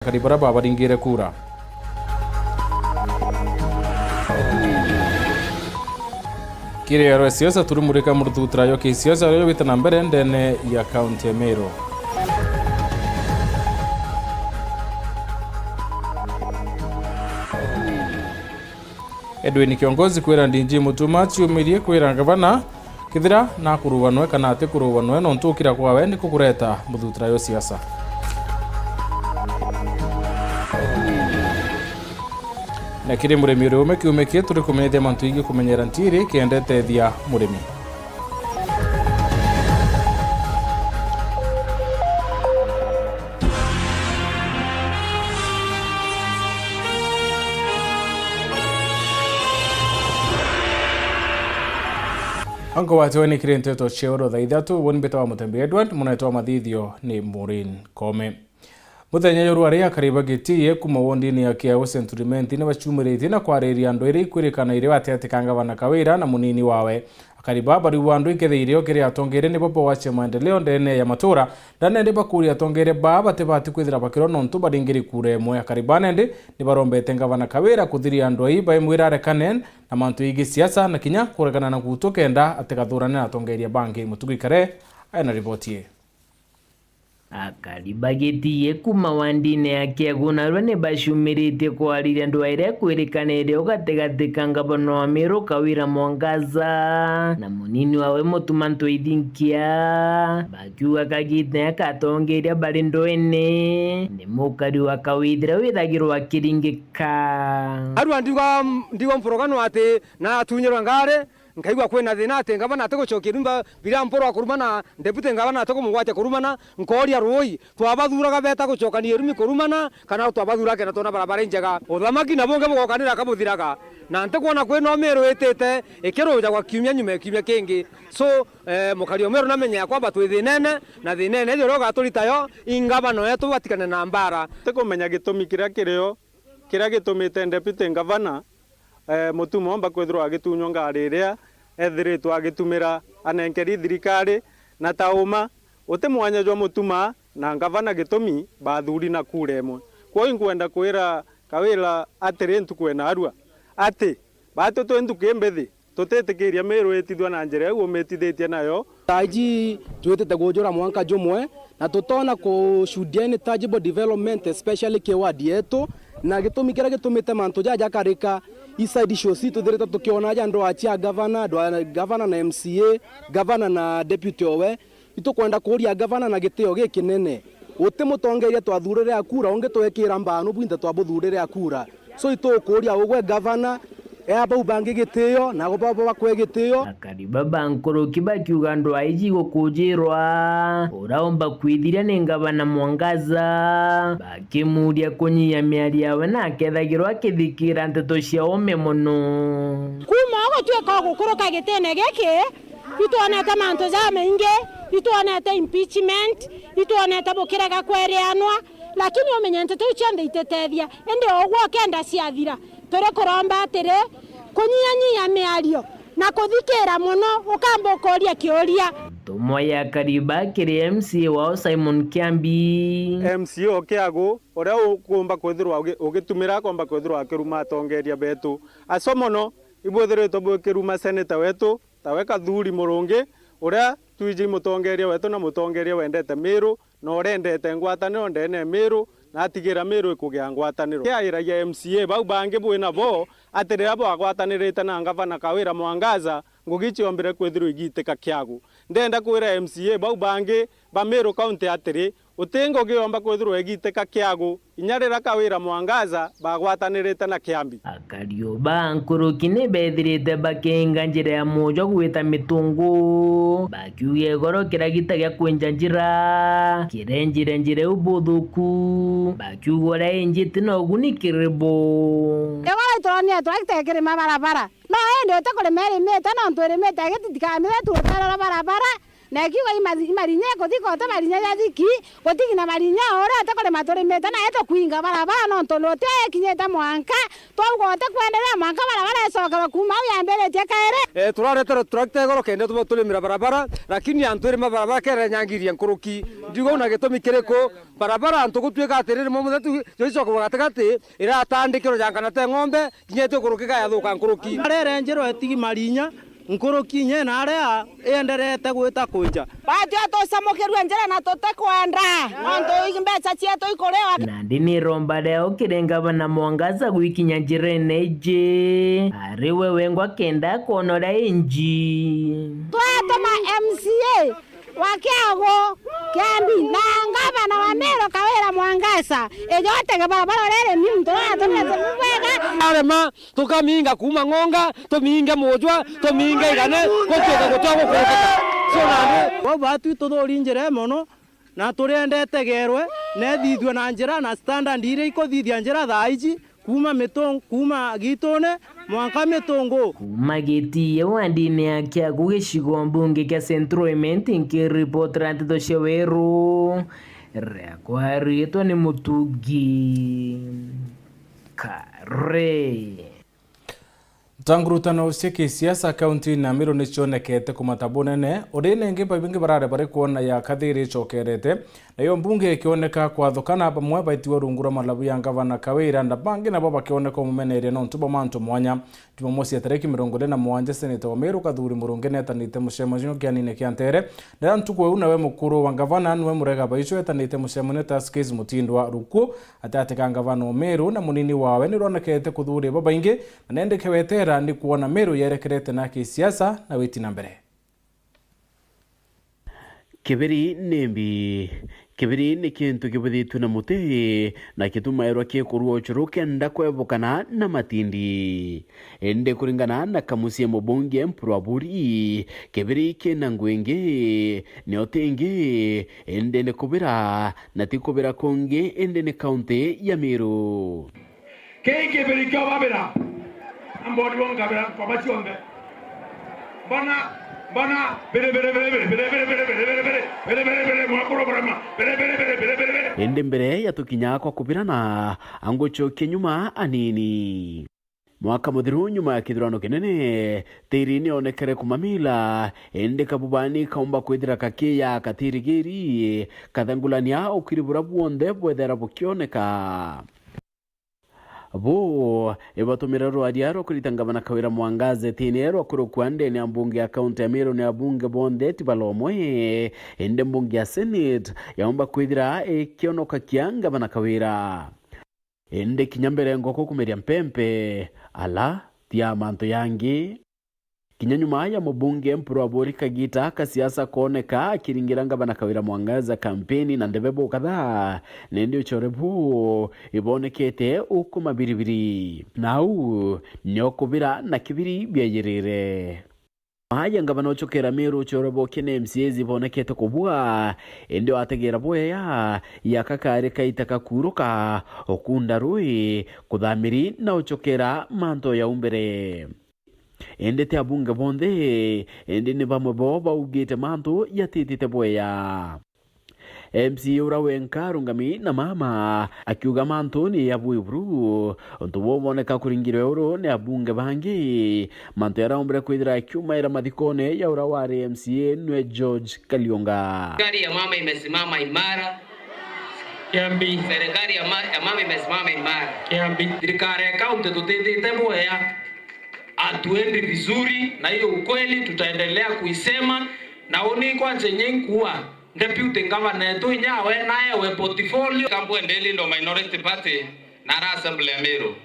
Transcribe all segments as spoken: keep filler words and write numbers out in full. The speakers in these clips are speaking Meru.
akari baria babaringire kura. Kiri ero siasa, turimurika muruthutira yo kisiasa uria jugite na mbere ndene ya kaunti ya Meru. Edwin Kiongozi kwira D G Mutuma ciumirie kwira ngavana kethira nakurubanwe kana atikurubanwe, nontu ukira kwawe ni kukureta muthutira yo siasa. Na kiri murimi uri ume kiume kii, turi kumenyithia mantu ingi kumenyera ntiri kenda itethia murimi. Anko watiwe ni kiri nteto cia oro thaa ithatu, we ni mbita wa Mutembi Edward, munetwa mathithio ni Maureen Kome. Muthenya juru aria akari ba Gitiye kuma wondini ya Kiagu Century Menti ni bacumiritie na kwariria andu iri ikwirikana iri gatiati ka ngavana Kawira na munini wawe. Akari baa bariuga andu ikethiire o kiri atongeria nibo bogwacia maendeleo ndene ya matura. Ndana indi bakuria atongeria baa batibati kwithira bakirwa nontu baringiri kura imwe. Akari baa nandi ni barombete ngavana Kawira kuthiria andu ai baimwira arekane na mantu ya gisiasa na kinya kuregana na gutu kenda atigathurane na atongeria bangi. Mutuku Ikare aina riboti ii. Akari ba Gitiye kuma wandine ya Kiagu narua ni bacumiritie kwariria ndwaa iria ikwirikanire o gatigati ka ngavana wa Meru Kawira Mwangaza na munini wawe Mutuma Ntwithinkia, bakiuga kagita gaka atongeria bari ndwene ni mukari wa Kawithira withagirwa akiringika. Arua ndiuga, ndiuga mfurugano ati natunyirwe ngari, nkaigua kwina thina ati ngavana atigucokia irumi ba-, biria mpurwa kurumana, deputy ngavana atikumugwatia kurumana, nkooria ruui, twabathuraga beta gucokania irumi kurumana, kana twabathuraga kenda twona barabara injega? Uthamaki na bungi bugokanira kabuthiraga, na ntikwona kwina umiru itite ikirujagwa kiumia nyuma ya kiumia kingi. So, eh, mukari umiru namenye ya kwamba twi thinene, na thinene ijo uria ugaturita yo, i ngavana wetu batigane na mbara. Tikumenya gitumi kiria kirio, kiria gitumite deputy ngavana eh, Mutuma omba kwithirwa agitunywa ngari iria ethiritwe agitumira anenkeri thirikari, na ta uma, uti mwanya jwa Mutuma na ngavana gitumi bathuri na kura imwe. Kwou inkwenda kwira Kawira atiri ntuku ena arua ati, batu twi nthuki imbithi, tutitikiria Miru itithua na njira iu umitithitie nayo. Thaa iji twitite kujura mwanka jumwe, na tutoona kushuhudia any tangible development, especially ki ward yetu, na gitumi kiria gitumite mantu jaja jakarika, i side shows itwithirite tukiona aja ndwaa cia gavana, ndwaa gavana na M C A, gavana na deputy owe. Itukwenda kuuria gavana na gitio gikinene, uti mutongeria twathurire a kura, ungi twekira mbaanu bwinthe twabuthurire a kura. So itukuuria ugwe gavana, ea bau bangi gitio, nabo babo bakwe gitio. Akari baba nkuruki bakiuga ndwaa iji igukujirwa uraumba kwithiria ni ngavana Mwangaza, bakimuuria kunyia miario yawe na akethagirwa akithikira nteto cia ume mono. Kuma ugutuika ugukuruka gitine giki, itwonete mantu jamaingi, itwonete impeachment, itwonete bukirega kwerianwa, lakini umenye nteto iu cionthe ititethia. Indi o uguo ukenda ciathira, turi kuromba atiri, kunyianyia miario na kuthikira mono, ukamba ukuria kiuria. Ntumwa ya Kariba kiri M C A wao Simon Kiambi. M C A o Kiagu, uria ukumba kwithirwa ugi-, ugitumira akomba kwithirwa akiruma atongeria betu. Aco mono, ibwithiritwe bwikiruma seneta wetu, tawe Kathuri Murungi, uria twiji mutongeria wetu na mutongeria wendete Miru, na urendete ngwataniro ndene ya Miru, na atigira Miru ikugia ngwataniro. Kiairagia M C A bau bangi bwi nabo, ati riria bwagwatanirite na ngavana Kawira Mwangaza, ngugi ciombire kwithirwa igiitika Kiagu. Ndenda kwira M C A bau bangi ba Miru County atiri, uti ngugi yomba kwithirwa igiitika Kiagu, inya riria Kawira Mwangaza bagwatanirite na Kiambi. Akariuba nkuruki ni bethirite bakiinga njira ya mujo gwita Mitungu, bakiuga igoro kiria gita gia kwinja njira kirenjire njira iu buthuku, bakiuga uria injiti na uguni kiri bo. Igoro ituronie turakita ikirima barabara, no indi uti kurima irimite, nontu irimite giti tikamithe tuterera barabara. Na ikiuga ima-, imarinya ikuthika uti marinya ja thiki, gutigi na marinya o uria ati kurima turimite, na itukwinga barabara, nontu noti ikinyite mwanka twauga uti kwenderea mwanka barabara icokerwe kuuma au yambiritie kairi. Eh, turareterwe tractor igoro kenda tuba turimira barabara, lakini antu irima barabara kerenyangiria nkuruki. Ndiuga una gitumi kiriku, barabara antu gutuika atiri rimwe muthetu yo icokagwa gatigati, iratandikirwa jangana te ng'ombe, kinya itukurukika yathuka nkuruki. Arere njiro etigi marinya, nkuruki inya na aria ienderete gwita kuja. Batwi tucamukirue njira na tutikwenda, nontu mbeca cietu ikuriwa. Nandi ni iromba riao kiri ngavana Mwangaza gwikinya njirene iji, ari we wengwa kenda kwona uria inji. Twatuma M C A wa kiago kiambi na ngavana wa Meru Kawira Mwangaza, ijotege barabara uria iri miu, turatumite bwega. Arema, tukaminga kuuma Ng'onga, tuminge Mujwa, tuminge Igane, gutuike gutwa gukurukika. Cio nandi. Bau batwi tuthuri njira ii mono, na turienda itegerwe, na ithithue na njira na standard iria ikuthithia njira thaa iji, kuuma Mitung-, kuuma Gitune, mwanka Mitungu. Kuuma Gitie wandini ya Kiagu gicigo mbunge kia Central Imenti, nkiripotera nteto cia Weru, riakwa riitwa ni Mutugi Kare. Ta ngurutano cia kisiasa kaunti-ini ya Meru ni cionekete kumata bunene, uria ningi baingi barari bari kwona ya kathiri icokerete, nayo mbunge ikioneka kwathukana, bamwe baitiwa rungu rwa malabu ya ngavana Kawira, na bangi nabo bakioneka umumeneria nontu bwa mantu mwanya. Jumamosi ya tariki mirongo iri na mugwanja, seneta wa Meru Kathuri Murungi netanite mucemanio kianine kia Ntere, na ntuku iu nawe mukuru wa ngavana niwe Murega Baicho etanite mucemanio Tuskys Mutindwa Ruku. Atati ka ngavana o Meru na munini wawe ni rwonekete kuthuria babaingi, na nendeke wetera ni kwona Meru yerekerete na kisiasa na witi na mbere. Kibiri ni mbi. Kibiri ni kintu kibithitue na muti, na kitumairwa kikurua ucuru kenda kwebukana na matindi. Indi kuringana na kamucii mubunge Mpuru Aburi, kibiri kina ngui ingi, nio tingi, indi ni kubira, na ti kubira kungi, indi ni kaunti ya Meru. Kii kibiri kio babira, amboni bo nkabira nkoma cionthe. Mbona, mbona, biri, biri, mwakuru burema, biri, biri, biri. Indi mbere ya tukinya kwa kubirana, angucokia nyuma anini. Mwaka muthiru nyuma ya kithurano kinene, tiri nionekere kumamila, indi kabubani kaumba kwithira kakiya katirigiri, kathangulania ukiri buria bwonthe bwethera bukioneka. Buu ibatumire rwaria rwa kurita ngavana Kawira Mwangaza itine rwa kurukua ndene ya mbunge ya kaunti ya Meru ni abunge bonthe ti bala umwe, indi mbunge ya Senate yaumba kwithira ikionokakia ngavana Kawira. Indi kinya mbere ngoko kumeria mpempe, ala ti a mantu yangi. Kinya nyuma ya mubunge Mpuru Aburi kagita ka siasa kooneka akiringira ngavana Kawira Mwangaza kampeni na ndebe bukatha, nindi ucore buu ibonekete ukumabiribiri. Nau nio kubira na kibiri biayirire. Aya ngavana ucokera Meru ucore bokia na M C As ibonekete kubua, indi wategera bweya, yaka kari kaita kakuruka, ukunda rui, kuthamiri na ucokera mantu ya umbere. Indi ti abunge bonthe, indi ni bamwe bo baugite mantu yatitite bweya. M C A ura wenka arungami na mama akiuga mantu ni ya bui buru. Untu buu boneka kuringirwe uru ni abunge bangi. Mantu yaraombere kwithira akiumaira mathikone ya ura wari M C A nwe George Kaliunga. Serikali ya mama imesimama imara. Kiambi. Serikali ya ma-, ya mama imesimama imara. Kiambi. Thirikari ya kaunti tutithite bweya. Hatuendi vizuri, na hiyo ukweli tutaendelea kuisema, na uni kwa chenye nkuwa, deputy governor yetu inya we nae we portfolio. Kambwe ndilindwa minority party na ara assembly ya Meru.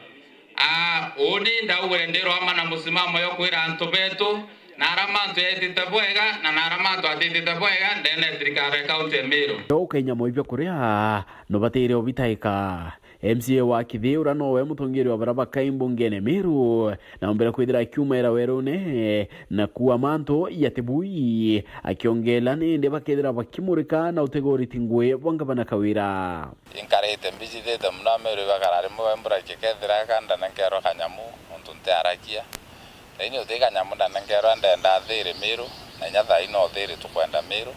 Ah, uni ndaugire ndirwama na musimamo yo kwira antu betu, na ara mantu yetite bwega, na na ara mantu atitite bwega, ndene thirikari ya county ya Meru. Ukainya moibia kuria, nubatire ubitaika. M C A wa Kithi, ura nowe mutongeria wa baria bakai mbungene Meru, na ombere kwithira akiumaira werune na kuua mantu yatibui, akiongela nindi bakethira bakimurika na utegoriti ngui bwa ngavana Kawira. Inkarite mbijithite muno Ameru ibakara rimwe we mbura ikikethira kanda na nkerwa kanyamu, untu ntiarakia. Lakini uti kanyamu ndanenkerwa ndenda thiri Miru, na inya thaa ino thiri tukwenda Miru.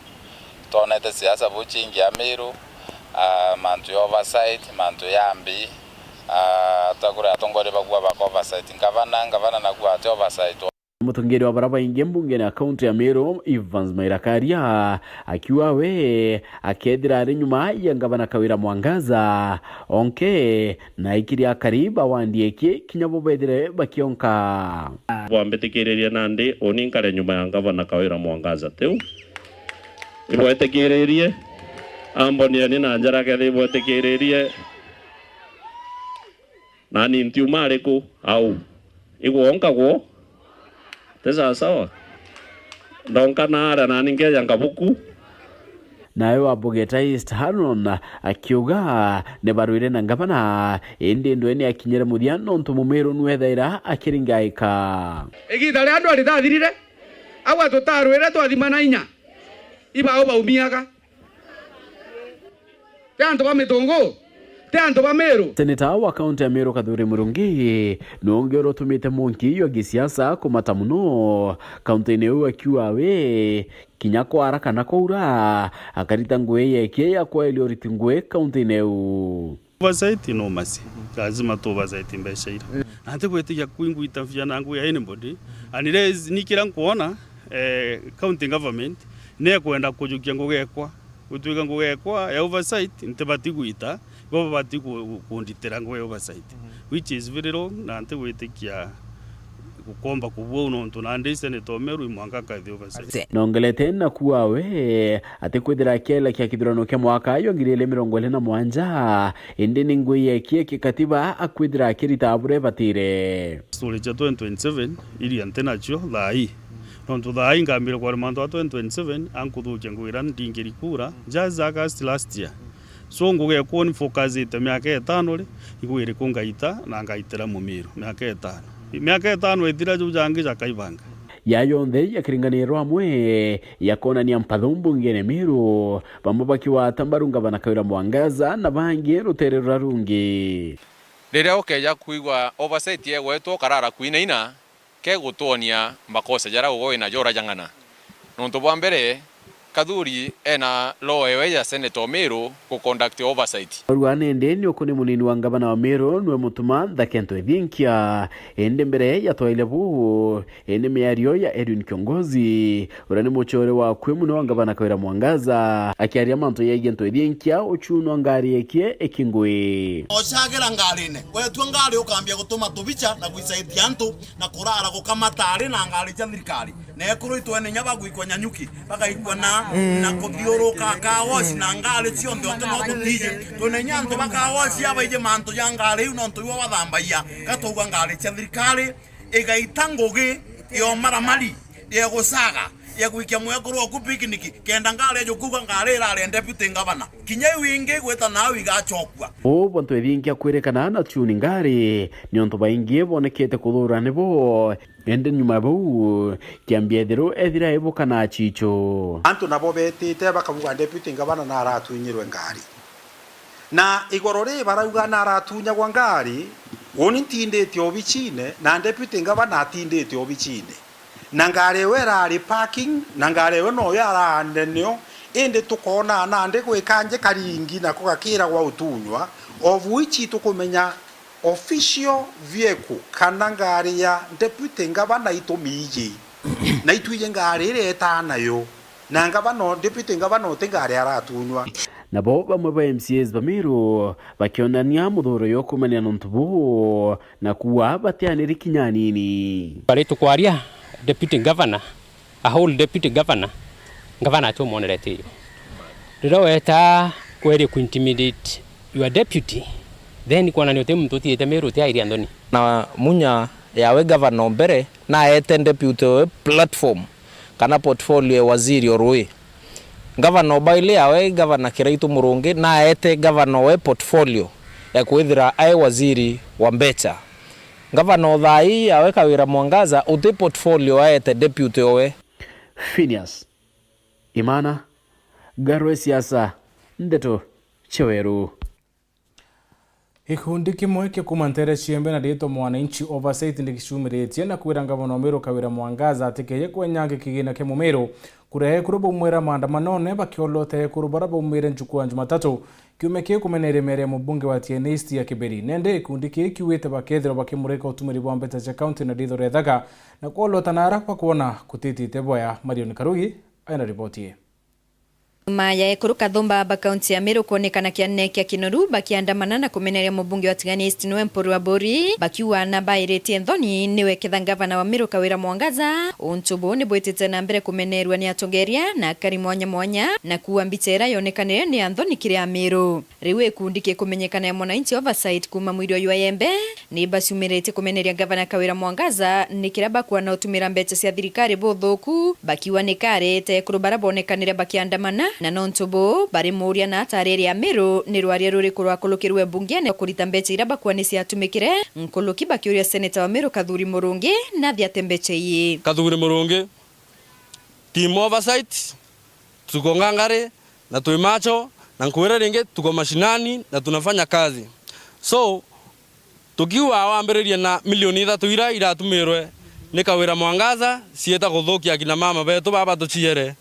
Twonete siasa buchingi ya Miru, ah, mantu ya oversight, mantu ya mbi, Ah, ta kuria atongoria bagua baka oversight. Ngavana, ngavana nagua ati oversight. Mutongeria wa bara baingi mbungene ya kaunti ya Meru, Evans Mairakaria, akiuga we akethira ari nyuma ya ngavana Kawira Mwangaza, onke na aikiria akari ba wandi eki kinya bo bethire bakionka. Bwambitikiririe nandi uni nkare nyuma ya ngavana Kawira Mwangaza tiu? Ibwetikiririe? Ambonieni na njara kethira ibwetikiririe. Nani ntiuma ariku? Au. Igwonka gwo? Ti sawasawa? Ndonka naara nani nkeja nkabuku? Nawe wa Bugeta East Haron akiuga ni barwire na ngavana, indi ndwe ni akinyire muthia nontu mumiru nwethaira akiringaika. Igita ria andu arithathirire, agwe tutarwire twathimana inya. Ibao baumiaga. Ti antu ba Mitungu, ti antu ba Meru. Seneta wa kaunti ya Meru Kathuri Murungi ni ungi uria utumite munki jwa gisiasa kumata muno kaunti-ini iu, akiuga we kinya kwara kana kwaura akarita ngui yeki ya kwaelia uriti ngui kaunti-ini iu. Oversight no masi. Lazima tu oversight mbeca ira. Na nti gwitikia kwingwita bia na ngui ya anybody. Unless ni kira nkwona, eh, county government ni ekwenda kujukia ngugi ekwa. Gutuika ngugi ekwa ya oversight, ntibati gwita, ibo babati ku-, ku-, kunditira ngugi ya oversight, which is very wrong, na nti gwitikia gukomba kubua uu nontu nandi Senator Meru i mwanka akaithia oversight. Nongelete na kuuga we ati kwithira akielekia kithurano kia mwaka jwa ngiri igiri mirongo iri na mugwanja, indi ni ngui yekie kikatiba akwithira akirita buria ibatire. Story cia twenty twenty-seven iria nti nacio thaa ii. Nontu thaa ii nkambire kwaria mantu ja twenty twenty-seven, ankuthukia ngugi iria ndingiri kura, just August last year. So ngugi ekwa ni focusite miaka itano ri, ngugi iriku ngaita na ngaitira Mumiru miaka itano. Miaka itano ithira, jau jangi jakaibanga. Ya yonthe ya kiringaniro amwe ya kwonania mpathu mbungene Meru, bamwe bakiwata mbaru ngavana Kawira Mwangaza na bangi rutere ruria rungi. Riria ukeja kwigua oversight yegwetwo karara kwinaina, kegutwonia makosa jaria ugwe winajo urajang'ana. Nontu bwa mbere, Kathuri ena law ewe ya Senator Meru ku conduct oversight. Barua nende ni ukuni munini wa ngavana wa Meru nwe mutuma nthake ntu ithinkia. Indi mbere ya twaile buu, indi miario ya Edwin Kiongozi, uria ni mucore wa akui muno wa ngavana Kawira Mwangaza, akiaria mantu yegie ntu ithinkia, ucunwa ngari ekie ikingwi. Ocagira ngarine, wetua ngari ukambia gutuma tubicha na gwisaidia antu na kurara gukamata ari na ngari cia thirikari. Na ekuru itwene inya bagwikwa Nyanyuki, bagaikwa na, na kuthiuruka car wash na ngari cionthe, ote no tutiji. Twene inya antu ba car wash abaiji mantu ja ngari iu nontu ibo bathambagia, gatwaigua ngari cia thirikari, igaita ngugi ya umaramari, ya gucaga, ya gwikia mwekuru oku picnic, kenda ngari ejo kuuga ngari irare deputy ngavana. Kinya iu ingi igwita nau igacokua. Uu bontu ithingia kwirikana na chuni ngari, niontu baingi bonekete kuthura nibo. Indi nyuma ya bau, Kiambi ethiru ethira aibuka na achicho. Antu nabo betite bakabuga deputy ngavana na aratwinyirwe ngari. Na igoro ri barauga na aratunyagwa ngari, uni ntindite obichine, na deputy ngavana atindite obichine. Na ngari ewe irari parking, na ngari ewe noyo araande nio, indi tukoona nandi gwikanje karingi nako gakiragwa utunywa, of which tukumenya official vehicle kana ngari ya deputy ngavana itumiji. Na itwiji ngari iria etaa nayo. Na ngavana, deputy ngavana uti ngari aratunywa. Nabo bamwe ba M C As ba Meru bakionania muthuro yo kumania nontu buu na kuuga batianiri kinya anini. Bari tukwaria deputy governor, a whole deputy governor, ngavana acho mwonerete iyo. Riria weta kweri ku intimidate your deputy, then kwonania uti muntu utiite Meru uti airia nthoni. Na munya yawe governor mbere, naete deputy we platform kana portfolio ya waziri o rui. Ngavana o Bailey awe, Ngavana Kiraitu Murungi, naete ngavana we portfolio ya kwithira ai waziri wa mbecha. Ngavana o thaa ii awe Kawira Mwangaza uti portfolio aete deputy owe. Phineas Imana, Ngaro ya Siasa, Ndeto cia Weru. Gikundi kimwe kia kuuma nteere ciembe na riitwa Mwananchi Oversight ni gicumiritie na kwira ngavana o Meru Kawira Mwangaza atikeeje kwenyange kigina kia Mumiru kuria ekuru baumwira maandamanone bakiolota ekuru baria baumire nchuku ya Jumatatu. Kiumia kii kumeneria miario ya mubunge wa Tigania East ya Kiberi. Nende gikundi kii kiugite bakethirwa bakimurika utumiri bwa mbeca cia kaunti na nditho rethaga na kwolota na ara bakwona kutitite bwaya. Marion Karugi aina riboti ii. Nyuma ya ekuru kathumba ba kaunti ya Meru kwonekana kianene kia Kinoru bakiandamana na kumeneria mubunge wa Tigania East niwe Mpuru Aburi, bakiuga na bairitie nthoni niwe ketha ngavana wa Meru Kawira Mwangaza. Untu buu ni bwitite na mbere kumenerua ni atongeria na akari mwanya mwanya, na kuua mbicha iria yonekanire ni ya nthoni kiri Ameru. Riu gikundi kikumenyekana ya Mwananchi Oversight kuuma mwiri o jwa Yembe ni baciumiritie kumeneria ngavana Kawira Mwangaza ni kiria bakwona utumira mbeca cia thirikari buthuku, bakiuga ni karite ekuru baria bonekanire bakiandamana, na nontu buu barimuria na atariria Ameru ni rwaria ruriku rwakurukirwe bungene kurita mbeca iria bakwona ni ciatumikire nkuruki, bakiuria seneta wa Meru Kathuri Murungi na athiate mbeca ii. Kathuri Murungi, team Oversight, tuko ngangari na twi macho, na nkwira ringi tuko mashinani na tunafanya kazi. So, tukiuga wambiririe na milioni ithatu ira iratumirwe ni Kawira Mwangaza, ciita kuthukia akina mama betu baba tuciere.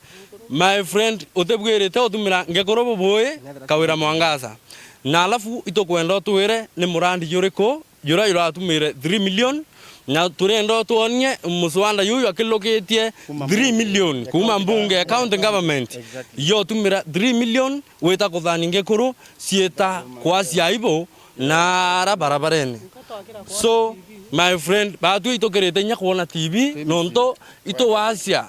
My friend, utibwirite utumira ngekuru bubui Kawira Mwangaza. Na alafu itukwenda utwire ni murandi juriku jura juratumire three million, na turenda utwonie muswanda juju akilukitie three million kuma mbunge ya county government. Exactly. Yotumira three million wita kuthani ngekuru ciita kwacia aibu na ara barabarene. So, my friend, batwi itukirite inya kwona T V, nontu ituwacia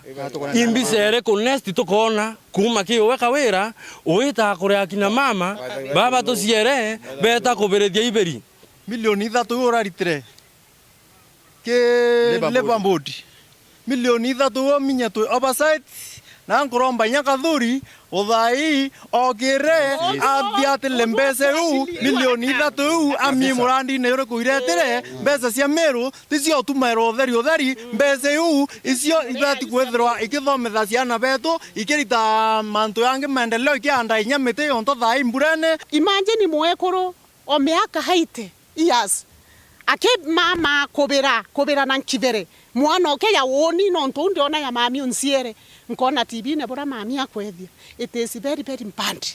imbica iriku next tukona kuma ki uwe Kawira, wita kuria akina mama baba tuciere beta kubirithia iberi. Milioni ithatu uraritire ki Labour Board. Labour Board. Milioni ithatu uminye twi oversight, na nkuromba inya Kathuri, uthai, okire, athiatire mbeca iu, milioni ithatu iu, ami murandine uriku iretire, mbeca cia Meru, ticio utumaira utheri utheri, mbeca iu, icio ibati kwithirwa ikithomethia ciana betu, ikirita mantu yangi maendeleo, ikianda inya miti yonto thai mburene. Imagine mwekuru o miaka eighty years. Akimama kubira, kubira na nkithere. Mwana uke ya woni, nontu ndiona ya mami unciere. Nkona T V-ne bura mami akwethia. It is very, very bad.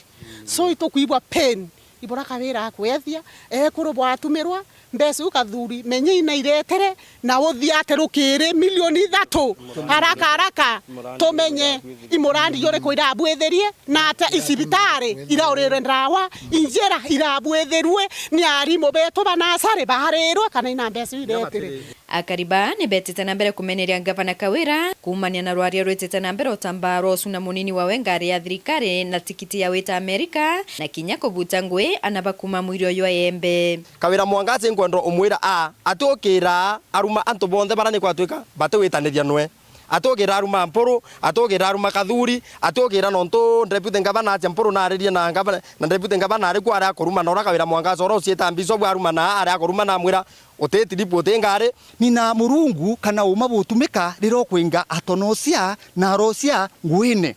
So itukwigua pain. Ibura Kawira akwethia, ekuru bwatumirwa, mbeca iu Kathuri, menya ina iretere, na uthiate rukiri milioni ithatu. Haraka, haraka, tumenye imurandi juriku irabwithirie, na ata icibitari iraurirwe ndawa, injira irabwithirue, ni arimu betu ba nasari barirwe, kana ina mbeca iu iretire. Akari baa ni betite na mbere kumeneria ngavana Kawira kuumania na rwaria rwitite na mbere utambaa rwa ucuna munini wawe ngari ya thirikari na tikiti ya wita Amerika, na kinya kubuta ngui ana ba kuuma mwiri uyu wa Yembe. Kawira Mwangaza inkwenda umwira a, ati ukira aruma antu bonthe bara ni kwatwika batiwitaniria nwe. Ati ukira aruma Mpuru, ati ukira aruma Kathuri, ati ukira nontu deputy ngavana acia Mpuru naririe na ngavana, na deputy ngavana ari ku ari akuruma na ura Kawira Mwangaza ura uciita Bishop aruma na ari akuruma na amwira, uti trip, uti ngari. Nina Murungu kana uma butumika riria ukwinga atonocia na arocia nguine.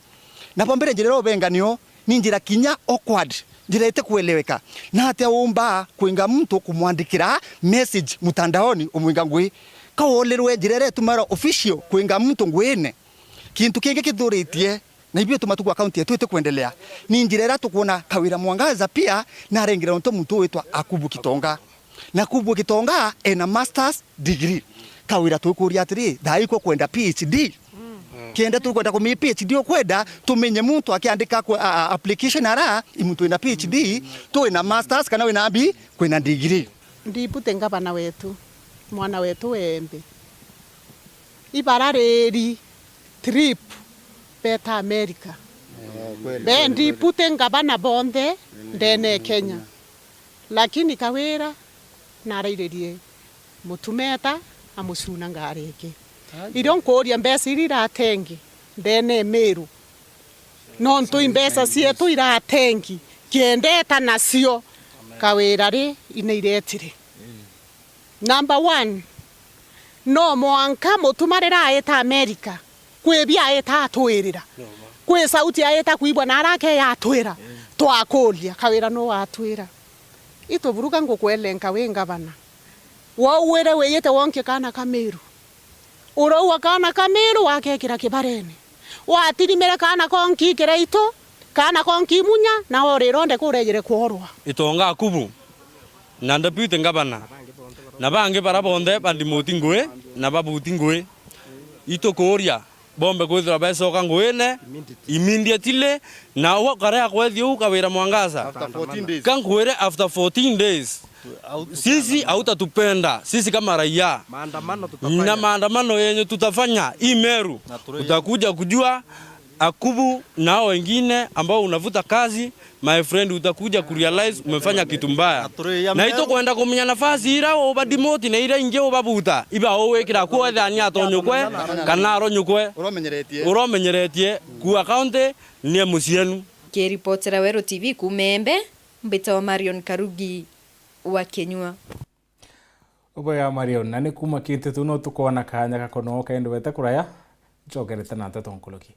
Nabo mbere njira iria ubenga nio ni njira kinya awkward, njira itikweleweka. Na atia umbaa kwinga muntu kumwandikira message mutandaoni umwinga ngui? Ka wolirwe njira iria itumaira official kwinga muntu nguine? Kintu kingi kithuritie na ibio ituma tuku akaunti yetu itikwendelea, ni njira iria tukwona Kawira Mwangaza pia narengire nontu muntu witwa Akubu Kitonga. Na Akubu Kitonga ena masters degree. Kawira twikuria atiri, thaa ii kwenda P H D? Kenda tukwenda kumenya P H D ukwenda, tumenye muntu akiandika kwe-, a, a, application ara, i muntu wina P H D, tu wina masters kana wina mbi, kwina degree. Ndibute ngavana wetu, mwana wetu wembe. Ibarariri trip beta America. Be ndibute ngavana bonthe ndene Kenya. Lakini Kawira narairirie mutumeta amucuna ngari ingi. Irio nkuuria mbeca iria iratengi ndene Meru, nontu i mbeca cietu iratengi kiendeta nacio, Kawira ri ina iretire. Number one, no mwanka mutuma rira aita America, kwi bia aita atwirira. Kwi sauti aita kuigua na arake yatwira. Twakuria, Kawira nu watwira? Ituburuka ngukwele nka wi ngavana. Waugwire wiyite wonkie kaana ka Meru. Uraua kaana ka Meru wakekira kibarene. Watirimire kaana konki kiraitu, Kaana ko nkimunya, na urironde kurejere kworwa. Itonga Akubu, na deputy governor, na bangi bara bonthe bandimoti ngui, na babuti ngui. Itukuuria, bombe kwithirwa becoka nguine immediately, na ugakarea kwethia uu kawira Mwangaza. After fourteen days. Ka nkwire after fourteen days. Sisi hautatupenda, sisi kama raia. Maandamano tutafanya. Na maandamano yenye tutafanya, hii Meru, utakuja kujua Akubu na hao wengine ambao unavuta kazi, my friend, utakuja kurealize umefanya kitu mbaya. Na itukwenda kumenya nafasi ira ubadimoti na ira ingi ubabuta, iba uwikira kuo ethani atonyukwe kana aronyukwe. Uromenyeretie. Uromenyeretie kuwa county ni mucienu. Kiripotera Weru T V kuuma Embe, mbitawa Marion Karugi wa Kinyua. Ubwega Marion, na ni kuuma kiti tu no tukoona kaanya gakono kaindi wete kuraya, ncokerete na nteto nkuruki.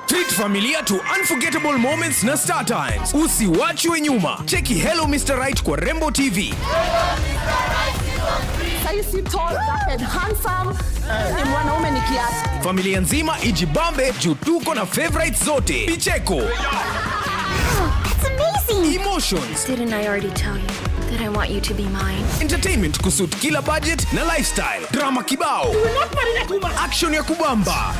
Treat familia to unforgettable moments na Star Times. Usiwachwe nyuma. Cheki Hello Mister Right kwa Rembo T V. Saisi tall, dark and handsome. Ni mwanaume ni kiasi. Familia nzima ijibambe juu tuko na favorites zote. Vicheko. That's amazing. Emotions. Didn't I already tell you that I want you to be mine? Entertainment kusuit kila budget na lifestyle. Drama kibao. Action ya kubamba.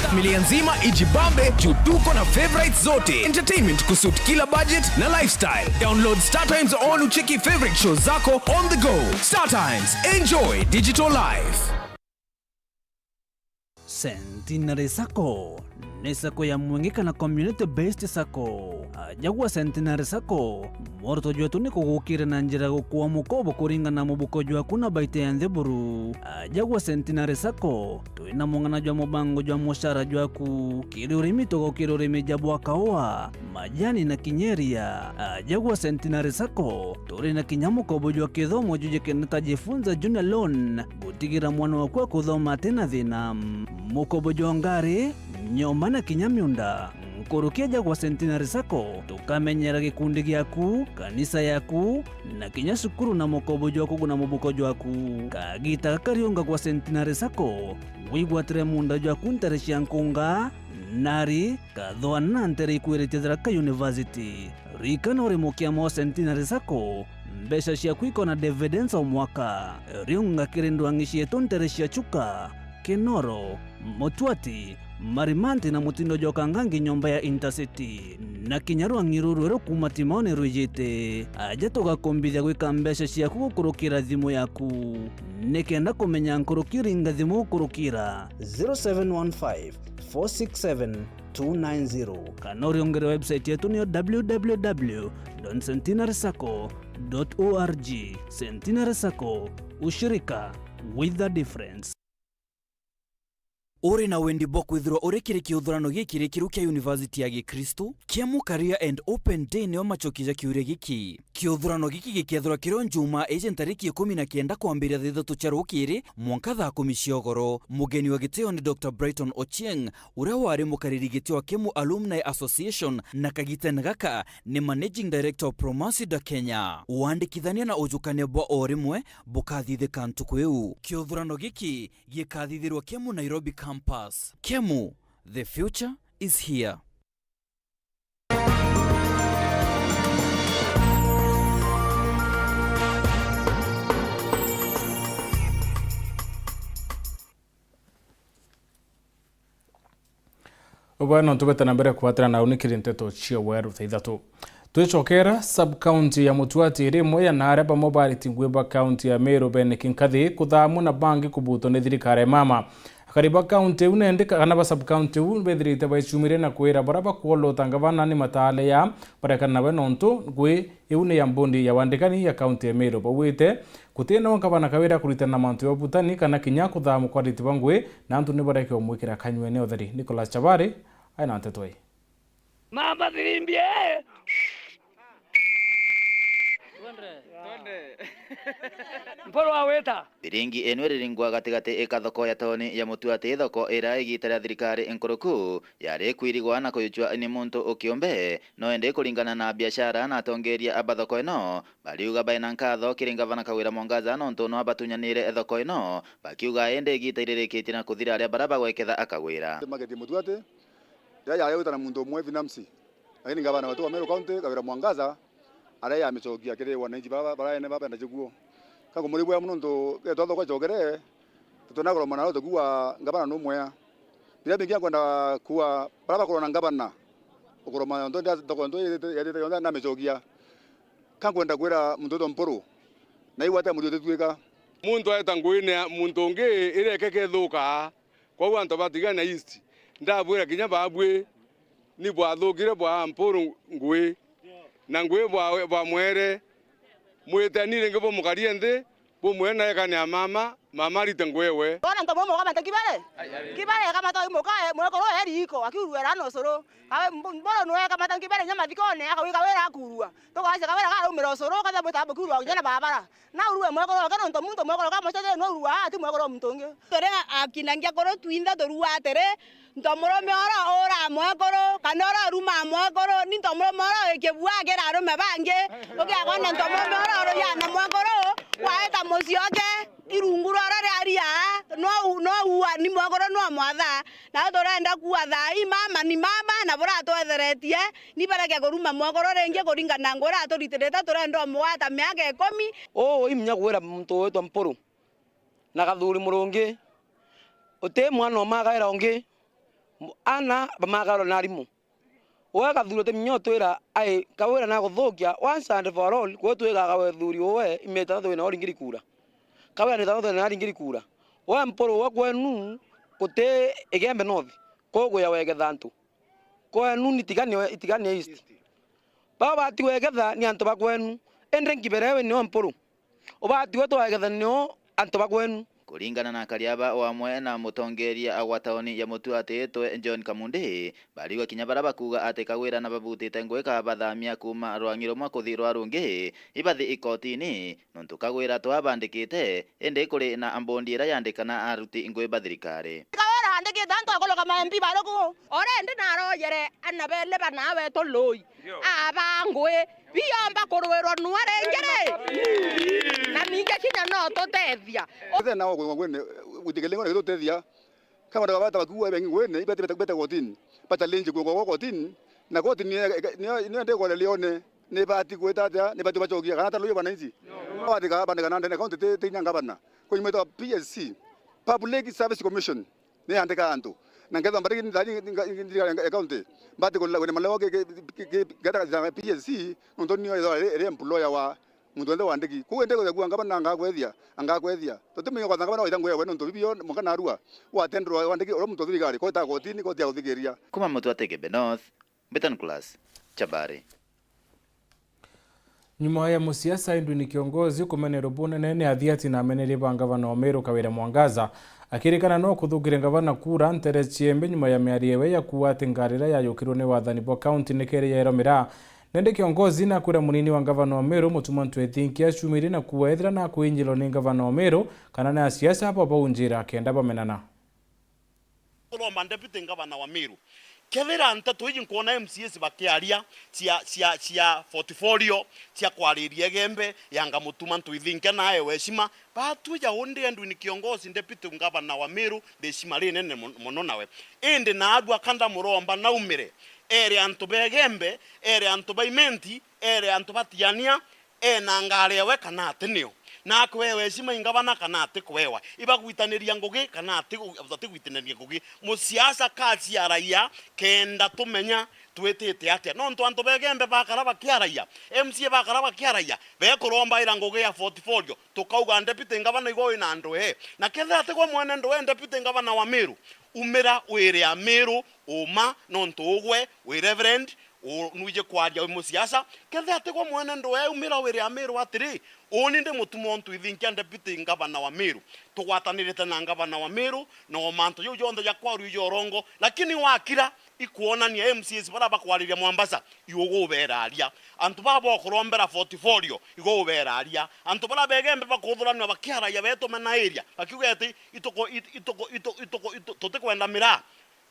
Familia nzima ijibambe juu tuko na favorites zote. Entertainment kusuit kila budget na lifestyle. Download Star Times on ucheki favorite shows zako on the go. Star Times, enjoy digital life. Centenary Sacco ni sacco ya mwengi kana community based sacco. Aja gwa Centenary Sacco, mworoto jwetu ni kugukira na njira ya gukua mukobo kuringana na mubuko jwaku na baita ya nthiguru. Aja gwa Centenary Sacco, twina mung'ana jwa mubango jwa mucara jwaku. Kiri urimi, tugukira urimi ja bwa kaua, majani na kinya iria. Aja gwa Centenary Sacco, turi na kinya mukobo jwa kithomo jujikene ta Jifunza Junior Loan, gutigira mwana waku akuthoma ati na thina. Mukobo jwa ngari, nyomba na kinya miunda. Nkuruki aja gwa Centenary Sacco, tukamenyera gikundi giaku, kanisa yaku, na kinya cukuru na mukobo jwa kuguna mubuko jwaku. Kagita gaka riunga gwa Centenary Sacco, wigwatire munda jwaku ntere cia Nkunga, Nari, Kathwana na ntere ikwiritie Tharaka University. Ririkana uri mukiama wa Centenary Sacco, mbeca ciaku ikona dividends o mwaka. Riunga kiri ndwang'i cietu ntere cia Chuka, Kinoro, Mutwati, Marimanti na mutindo jwa Kangangi nyomba ya Intercity. Na kinya rwang'i ruru rweru kuuma Timaoni rwijite. Aja tugakumbithia gwika mbeca ciaku gukurukira thimu yaku. Nikenda kumenya nkuruki, ringa thimu gukurukira zero seven one five, four six seven, two nine zero. Kana uriungire website yetu niyo w w w dot centenary sacco dot org. Centenary Sacco, ushirika with a difference. Uri na wendi bwa kwithirwa uri kiri kiuthurano gikirikiru kia University ya Gikristu kia Mu Career and Open Day? Nio macokia ja kiuria giki. Kiuthurano giki gikethirwa kirio Njumaa iji ntariki ikumi na kenda kwambiria thaa ithatu cia rukiri mwanka thaa kumi cia ugoro. Mugeni wa gitio ni Doctor Brighton Ochieng, uria wari mukariri giti wa Kemu Alumni Association na kagitene gaka ni Managing Director of Promasido Kenya. Wandikithania na ujukania bwa o rimwe bukathithika ntuku iu. Kiuthurano giki gikathithirwa Kemu Nairobi Campus. Kemu, the future is here. Ubwano tubete na mbere kubatira na unikiri nteto cia weru thaa ithatu. Twicokera, sub-county ya Mutwati iri imwe ya naria bamwe bariti ngui ba county ya Meru beniki nkathi kuthamwa na bangi kubutwa ni thirikari ya mama. Akari ba county iu nendi kana ba sub-county iu bethirite baicumire na kwira baria bakwolota ngavana ni mataale ya barekana nawe nontu ngui iu ni ya mbondi ya wandikani ya county ya Meru. Bauite gutina ngavana kawira kuritana na mantu ya ubutani kana kinya kuthamwa kwa ariti ba ngui, na antu ni bareke umwikira kanyuene utheri. Nicholas Chabari aina nteto ii. Mama Thirimbi, eh! Twende. Mpuru awita. Thiringi ino iriringwa gatigati ika thoko ya tauni ya Mutuati, thoko iria igita ria thirikari nkuruku yari kwirigwa na kuyuchwa ni muntu ukiumbe, no indi kuringana na biashara na atongeria ba thoko ino, bariuga baina nkatho kiri ngavana Kawira Mwangaza nontu nwa batunyanire thoko ino, bakiuga indi igita iririkitie na kuthira aria bara bagweketha a Kawira. Market Mutuati, iria yari gwita na muntu umwe binafsi, lakini ngavana wetu wa Meru County, Kawira Mwangaza, aria yamicokia kiri wananchi bara, bara ene babenda chikuo. Ka kumuribwea mono nontu kethwa thoko icokere, tutonagurwa mwana tukuwa ngavana numwea. Biria bingi nkwenda kuwa, bara bakurwa na ngavana, ukurwa mwana nontu ndia thoko nontu yethite, yethite yonthe namicokia. Ka nkwenda kwira muntu witwa Mpuru, na igwate murio tutwika. Muntu aeta nguine ya muntu ungi iria ikeke ithuka. Kwou antu ba Tigania East, ndabwira kinya babui, ni bwathukire bwa Mpuru ngui, na ngui bwa, bwa mwere. Mwiteni ringi bumukarie nthi, bumwire nae kania mama, mama arite ngui ewe. Wona ntomo moka mata kibere? Kibere kamata mukae, mwekoro eri iko, akiuruera na ucuru. Kawe mbo-, mboro nwe kamata kibere nya mathikone, akawika wira akurua. Tukaise kawira karumira ucuru, kathe butambo kiurua kinya na babara. Na urue mwekoro oke nontu muntu mwekoro ka mucete no urua ati mwekoro muntu ungi. Tore akinangia kuru twinthe turua atiri, ntomurume ora ura mwekoro, kana ora uruma mwekoro, ni ntomurume ora ikibua kira arume bangi, ugiakona ntomurume ora uruyana mwekoro, waeta mucii oke, irungu roro riaria, no u-, no ua ni mwekoro no mwatha, na turenda kuwa thaa ii mama ni mama, na buratwetheretie, ni bareke kuruma mwekoro ringi kuringana na ngura aturitirite, turenda umugwata miaka ikumi. Uu imunya kwira muntu witwa Mpuru na Kathuri Murungi, uti mwana umagaira ungi, ana bamagairwa na arimu. Uwe Kathuri uti minya utwira ai Kawira na kuthukia once and for all, kwi twigaga wethuri uwe imita thatu wina uringiri kura. Kawira ni thatu wina aringiri kura. Uwe Mpuru uwe kwenu guti Igembe North, kuguya wegetha antu. Kwenu ni Tigania, Tigania East. Baba bati wegetha ni antu ba kwenu, indi nkibere ewe nio Mpuru. Ubati we twagetha nio antu ba kwenu. Kuringana na akari aba o amwe na mutongeria wa tauni ya Mutuati twe John Kamundi, bariuga kinya bara bakuuga ati Kawira na babutite ngui kabathamia kuuma rwangi rumwe kuthi rwa rungi, ibathi ikotini, nontu Kawira twabandikite, indi kuri na mbondi iria yandikana aruti ngui ba thirikari. Kawira andikite antu akoroka ma M P baruku. Already narojere ana bele bana betu lui. Aba ngui, biomba kurwirwa nua ringi ri? Na ningi kinya no tutethia. Ethena o gwene, gwitikilingo na gitutethia. Kama ndagabata bakuwa bengi gwene, ibati bete, bete kotini. Bachallenge kwa, kwa kotini. Na kotini ni, ni, ni ndikore lione, ni bati gwita atia, ni bati bachokia, kana ta luyo bananchi. Bati ka, bande kana ndene county ti, ti nyanga bana. Kwa nyuma itwa P S C, Public Service Commission. Ni andika antu. Na ngetha mbari ni thani thirikari ya county. Mbati kulila wene malewa ke, ke, ke, ke, ngeta za P S C, nontu niyo ithwa ri, ri employer wa muntu wenthe wandiki. Kuu ende kwethia kuanga bana ngakwethia, angakwethia. Tutimenya kwatha ngabana waitha ngwewe nontu bibio mwanka narua. Watendrwa wandiki oro muntu wa thirikari, kota kotini, koti ya guthikiria. Kuma Mutuati Igembe North, Mbita Nicholas Chabari. Nyuma ya musiasa Edwin Kiongozi kumenerwa bunene ni athiati na ameneria ba ngavana wa Meru Kawira Mwangaza, akirikana no kuthukire ngavana kura ntere ciembe nyuma ya miario ewe ya kuuga ati ngarira yayukirwe ni wathani bwa kaunti nikeri yaerwa miraa. Nende Kiongozi nakwira munini wa ngavana wa Meru Mutuma M'Ethingia acumirie na kuuga ethira nakwinjirwa ni ngavana wa Meru kana ni asiasa aba baunjira kenda bamenana. Turomba deputy ngavana wa Meru. Kethira nteto iji nkwona M C As bakiaria cia, cia, cia portfolio, cia kwariria Igembe, yanga Mutuma M'Ethingia naewe heshima, batwija undi Edwin Kiongozi deputy ngavana wa Meru, ndi heshima rinene mon-, mono nawe. Indi naarua ka ndamuromba naumire, ere antu ba Igembe, ere antu ba Imenti, ere antu ba Tigania, ena ngari ewe kana ati nio, na akwewa heshima i ngavana kana ati kwewa, ibagwitaniria ngugi kana ati, batigwitaniria ngugi. Musiasa kaciaragia kenda tumenya twitite atia, nontu antu ba Igembe bakara bakiaragia, M C A bakara bakiaragia, bekurombaira ngugi ya portfolio, tukauga deputy ngavana igwe wina ndwee, na kethira tigwe mwene ndwee deputy ngavana wa Meru, umira wire Ameru uma, nontu ugwe wi reverend, u-, nwiji kwaria wi musiasa, kethira tigwe mwene ndwee, umira wire Ameru atiri, Uuni ndi mutuma untu ithinkia deputy ngavana wa Meru. Tugwatanirite na ngavana wa Meru, na o mantu jau jonthe ja kwaru ija urongo, lakini wakira ikwonania M C As baria bakwariria Mombasa, iugu uberaria. Antu baba bakurombera portfolio, igo uberaria. Antu baria begembe bakuthuranua bakiaragia betume na area, bakiuga ati ituku-, it-, ituku-, itu-, ituku-, itu-, tutikwenda miraa.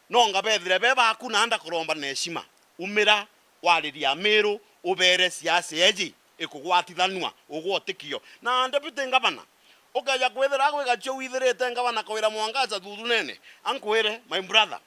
Nonga bethire be baku na ndakuromba na heshima. Umira, wariria Meru, ubere siasa eji ikugwatithanua, ugwe utikio. Na deputy ngavana, ukeja kwithira gwi gacio withirite ngavana kawira Mwangaza thuthunene, ankwire, my brother,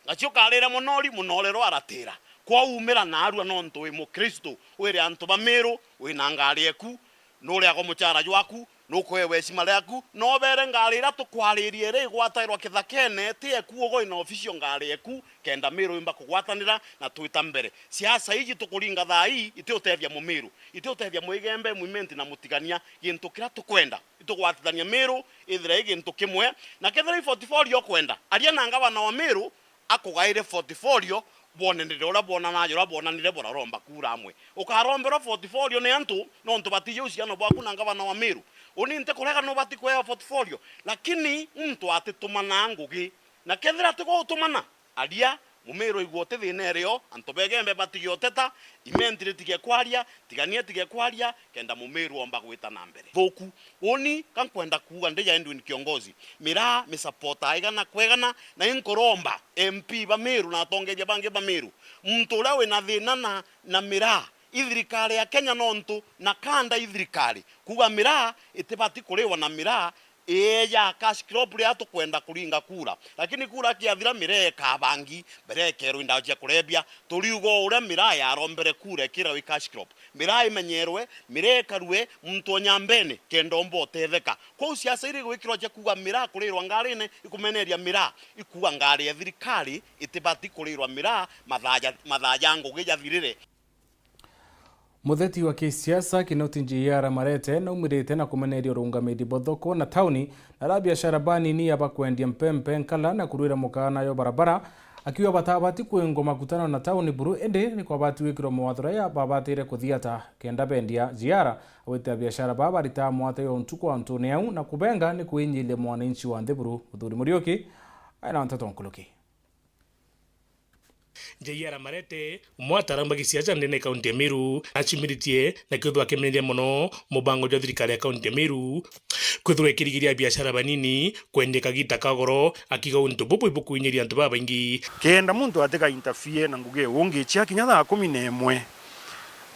gacio karire munori, munorero aratira. Kwa umira narua nontu wi Mukristo, wire antu ba Meru, wina ngari eku, nuriagwa muchara jwaku, nukuewa heshima riaku, na ubere ngari iria tukwaririe iria igwatairwa kithakene, ti eku ugo ina official ngari eku, kenda Meru imba kugwatanira na twita mbere. Siasa iji tukuringa thaa ii, itiutethia Mumiru, itiutethia Mwigembe, Mwimenti na Mutigania. Gintu kiria tukwenda, itugwatithania Meru, ithire i gintu kimwe, na kethira i portfolio ukwenda, aria na ngavana wa Meru, akugaire portfolio, bwonanire uria bwonanaja, uria bwonanire buraromba kura amwe. Ukaromberwa portfolio ni antu, nontu batiji uciano bwaku na ngavana wa Meru. Uni ntikurega nubati kuewa portfolio, lakini muntu atitumanaa ngugi. Na kethira tigwa utumana, aria, Mumiru igua uti thina irio, antu begembe batige uteta, Imenti ritige kwaria, Tigania itige kwaria, kenda Mumiru omba gwita na mbere. Thuku. Uni ka nkwenda kuuga ndija Edwin Kiongozi, miraa mi supporter igana kwa igana, na inkuromba M P ba Meru na atongeria bangi ba Meru, muntu uria wina thina na, na miraa, i thirikari ya Kenya nontu na kanda i thirikari. Kuuga miraa itibati kuriwa na miraa, ii ya cash crop riria tukwenda kuringa kura. Lakini kura kiathira, miraa ikabangi, mbere ikerwa i ndawa cia kurebia. Turiuga o uria miraa yarombere kura ikirwa i cash crop. Miraa imenyerwe, miraa ikarue, muntu o nyambene kenda omba utetheka. Kwou siasa iria igwikirwa cia kuuga miraa kurirwa ngarine, ikumeneria miraa, ikuuga ngari ya thirikari itibati kurirwa miraa, mathaa ja, mathaa ja ngugi jathirire. Mutheti wa kisiasa Kinoti Njiyara Marete naumirite na kumeneria urungamiri bwa thoko na tauni na aria biashara banini ya bakwendia mpempe nkala na kurwira mukaana yo barabara, akiuga batabati kwingwa makutano na tauni buru, indi ni kwabati gwikirwa mawatho jaria babatire kuthiata kenda bendia. Njiyara augite abiashara baa baritaa mwate yo ntuku antune au na kubenga ni kwinyiria mwananchi wa nthi buru. Muthuri Muriuki aina nteto nkuruki. Njiyara Marete, umwe wa ataaramu ba gisiasa ndene ya kaunti ya Meru, acumiritie na kwithirwa akimeneria mono mubango jwa thirikari ya kaunti ya Meru kwithirwa ikirigiria biashara banini kwendia kagita ka goro, akiuga untu bubu ibukwinyiria antu babaingi. Kenda muntu atika interfere na ngugi ya ungi, cia kinya thaa kumi na imwe,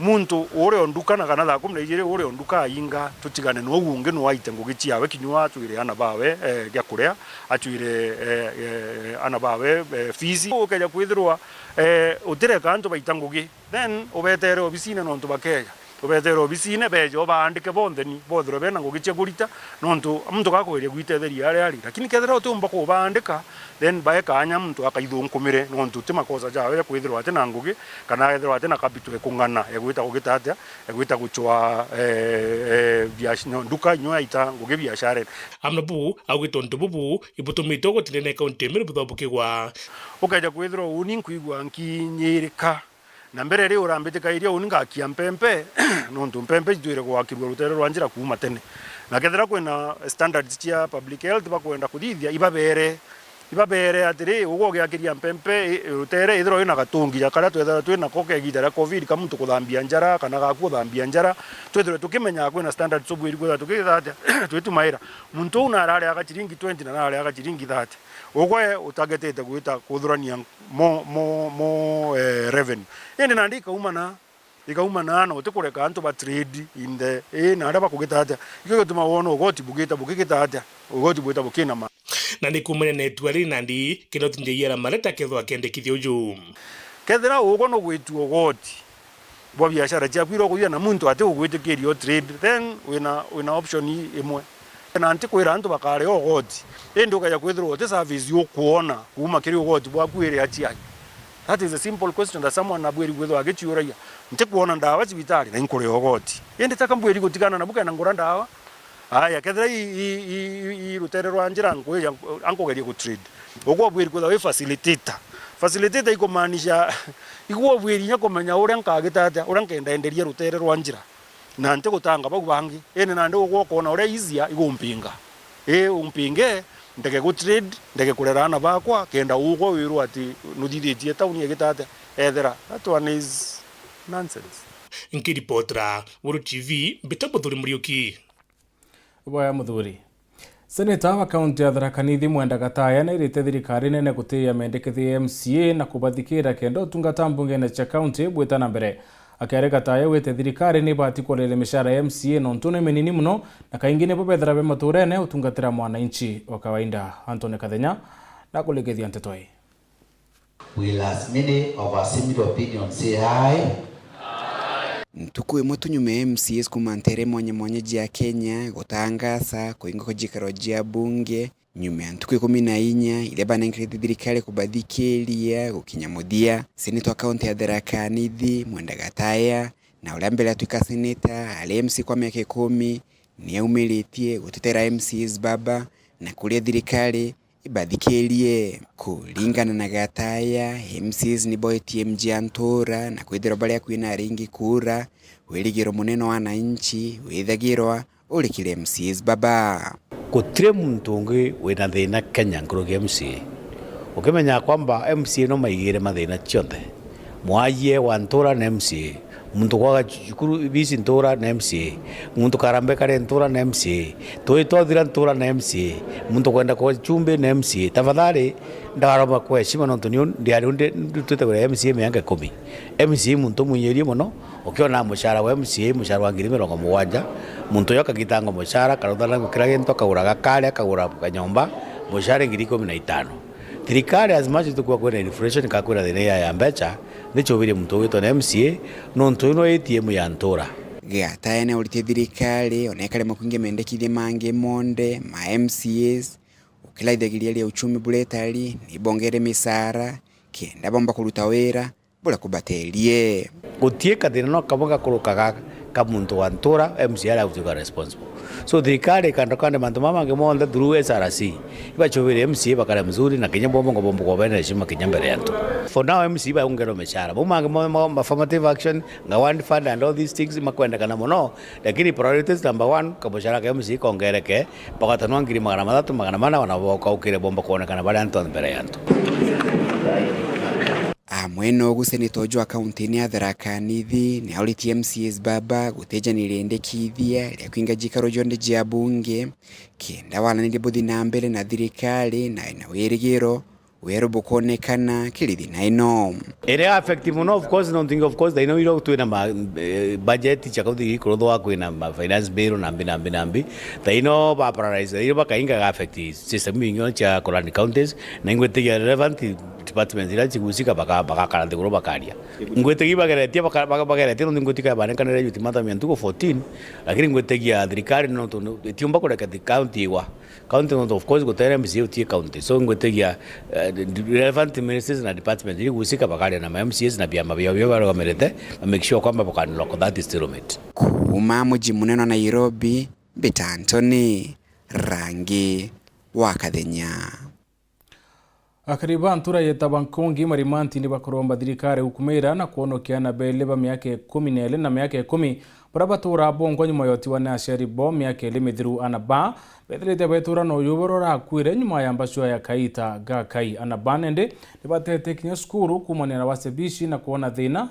muntu uria o nduka na kana thaa kumi na ijiri uria o nduka ainga, tutigane nou ungi nou aite ngugi ciawe, kinyua acwire ana bawe, eh, gia kuria, acwire, eh, eh, ana bawe, eh, fees. Ukeja kwithirwa, eh, utireka antu baita ngugi, then ubetere obisine nontu bakeja. Ubetere obisine, beje ubaandike bonthe ni bothirwe bena ngugi cia kurita, nontu muntu gakugeria gwitetheria aria ari. Lakini kethira utiumba kubaandika, then bae kaanya muntu akaithunkumire, nontu ti makosa jawe kwithirwa ati na ngugi, kana ethirwa ati na capital ekung'ana, egwita kugita atia, egwita gucwa, eh, eh, biash-, nyo-, nduka inyo yaita ngugi biasharene. Amwe bu augite untu bubu ibutumite ugoti ndene ya kaunti ya Meru buthaubukigwa. Ukeja kwithirwa uni nkwigua nkinyirika. Na mbere ri urambitikairia uni ngakia mpempe, nontu mpempe itwire gwakirua rutere rwa njira kuuma tene. Na kethira kwina standards cia public health bakwenda kuthithia, ibabere, ibabere atiri, ugwe ugiakiria mpempe, i-, rutere, ithirwa wina gatungi ja karia twethirwa twinako ka igita ria covid, ka muntu kuthambia njara, kana gaku uthambia njara, twithirwe tukimenyaga kwina standards ubwiri kwithirwa tukitha atia, twitumaira. Muntu uu narariaga ciringi twenty na narariaga ciringi thirty. Ugwe utagetete gwita kuthurania mo, mo, mo, eh, revenue. Indi nandi ikaumana, ikaumana na utikureka antu ba trade in the, eh, na aria bakugita atia. Ikio gituma wona ugoti bugita, bukigita atia, ugoti bwita bukinama. Na ni kumania na itua riri nandi, Kinoti Njiyara Marete akethwa akendekithia uju. Kethira ugwe nugwitua ugoti bwa biashara ciaku iria ukugia na muntu ati ugwitikiria u trade, then wina, wina option i-, imwe. Na ntikwira antu bakarea ugoti, indi ukeja kwithirwa uti service ukwona kuuma kiri ugoti bwaku iri aciai. That is a simple question that someone abwiri kwithirwa agiciuragia. Ntikwona ndawa cibitari na inkuria ugoti. Indi taka mbwiri gutigana nabu kenda ngura ndawa. Aya, kethira i, i, i, i, i rutere rwa njira nkwija, ankugerie ku trade. Ugwe ubwiri kwithirwa wi facilitator. Facilitator ikumaanisha, igwe ubwiri inya kumenya uria nkagita atia, uria nkenda enderia rutere rwa njira. Na ntigutanga bau bangi, indi nandi ugwe ukona uria easier igumpinga. Ii, umpinge, ndege gu trade, ndege kurera aana bakwa, kenda ugwe wirwa ati nuthithitie tauni igita atia. Ethira, that one is nonsense. Nkiripotera Weru T V, mbita Muthuri Muriuki. Bwaya Muthuri. Seneta wa kaunti ya Tharaka Nithi Mwenda Gataya nairite thirikari nene gutiia mendekithia ya M C A na kubathikira kenda utungata mbungene cia kaunti bwita na mbere. Akiari Gataya augite thirikari ni ibati kuongerera micara ya M C A nontu ni minini mono na kaingi nibo bethira be maturene utungatira mwananchi wa kawaida. Anthony Kathenya na kulikithia nteto ii. We last minute of a similar opinion say aye. Ntuku imwe tu nyuma ya M C As kuuma nteere mwanya mwanya jia Kenya gutangasa kuinga kwa jikaro jia bunge, nyuma ya ntuku ikumi na inya iria banenkerete thirikari kubathikiria gukinya muthia, seneta wa kaunti ya Tharaka Nithi Mwenda Gataya na uria mbere atwika seneta ari M C A kwa miaka ikumi, ni aumiritie gutetera M C As baba na kuria thirikari ibathikirie. Kuringana na Gataya, M C As ni boetie M G A ntura na kwithirwa baria kwina aringi kura, wirigiro munene wa wananchi withagirwa urikire M C As baba. Gutiri muntu ungi wina thina Kenya nkuruki M C A. Ukimenya kwamba M C A no maigire mathina cionthe. Mwajie wa ntura na M C A, muntu kwaga cukuru bisi ntura na M C A, muntu karambe kare ntura na M C A, tui twathira ntura na M C A, muntu kwenda kwa chumbi na M C A. Tafadhali, ndaromba kwa heshima nontu niu ndiari undi ndutite wira M C A miaka ikumi. M C A muntu mwinyirie mono, ukiona mucara wa M C A, mucara wa ngiri mirongo mugwanja, muntu uyu akagitangwa mucara, akaruthana kira gintu, akagura gakari, akagura kanyomba, mucara ngiri ikumi na itano. Thirikari, as much as tukua kwina inflation, ka kwina thina ya, ya mbeca, ni chubirie muntu ugitwa na M C A, nontu uyu no A T M ya ntura. Gataya ni auritie thirikari, ona ikaremwa kuingia mendekithia mangi monthe ma M C As, ukilaithagiria ria uchumi buretari, ni bongere micara, kenda bomba kuruta wira, buria kubaterie. Gutii kathina no kamwe gakurukaga ka muntu wa ntura, M C A aria agutwika responsible. So, thirikari ikandokande mantu mama mangi monthe through S R C. Ibachubirie M C A bakare mzuri na kinya bombo ngo bombo kwa bene heshima kinya mbere ya antu. For now, M C A baongerwe micara. Bau mangi mo, mo, affirmative action, Ngawani Fund and all these things makwendekana mono, lakini priorities number one, kamucara ka M C A kongereke, bagatanwa ngiri magana mathatu, magana mana, wana boka ukire bomba kuonekana bari antu mbere ya antu. Amwe nogu seneta uju wa kaunti-ini ya Tharaka Nithi ni auritie M C As baba gutejaniria indikithia ria kwinga jikaro jonthe jia bunge, kenda wananiria buthi na mbere na thirikari na ina wirigiro weru bukonekana kiri thina ino. Iria affect mono, of course, nontu of course, thaino iro twina ma, eh, budget cia kaunti ikuruthwa kwina ma finance bill na mbi na mbi na mbi. Thaino ba paralyze, thaino bakainga ga affect system ingi cia Korani counties, na ingwitigia relevant departments iria cigusika baka-, bagakara nthiguru bakaria. Ngwitigia bageretie, baka-, baka-, bageretie, nontu ngwitigia banekanire ultimatum ya ntuku fourteen, lakini ngwitigia thirikari nontu itiumba kureka thi-, county igwa. County nontu of course gutera M C A utie county. So ngwitigia, eh, relevant ministries na departments iria igusika bakaria na ma M C As na biama biao biria barugamirite, na make sure kwamba baka unlock that stalemate. Kuuma muji munene wa Nairobi, Mbita Anthony, Rangi wa Kathenya. Akari ba ntura yetagwa Nkungi Marimanti ni bakuromba thirikari gukumira na kwonokia aana beli ba miaka ikumi na iri na miaka ikumi, baria baturaa bongwa nyuma ya utiwa ni aciari bo miaka iri mithiru. Aana ba bethirite betura na uyu boro rakwire nyuma ya mbacua ya kaita ga kai. Aana ba nende ni batete kinya cukuru kuumania na wacebici na kwona thina.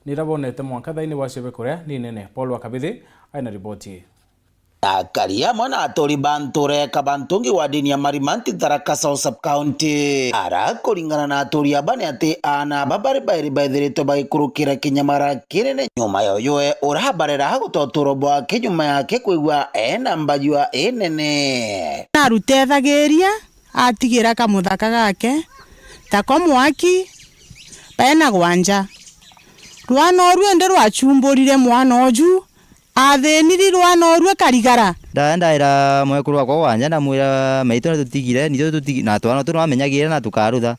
Nira bonete mwanka thaini wa ciebe kuria ni nene. Paul wa Kabithi aina riboti ii. Akari amwe na aturi ba ntura ya Kabantungi wa dini ya Marimanti, Tharaka South Sub-County. Ara kuringana na aturi aba ni ati aana aba bari bairi baithiritwe bagikurukira kinyamara kinene nyuma ya uyu we urabarera gutoturo bwake nyuma yake kwigua ena mbajua inene. Narutethagiria atigira kamuthaka gake, tako mwaki, baena gwanja. Rwana oru indi rwachumburire mwana oju, athiniri rwana oru akarigara. Nda-, ndaira mwekuru wakwa gwanja, ndamwira, "Maitu natutigire, nitu tutigi-, na twana tu nwamenyagire na tukarutha."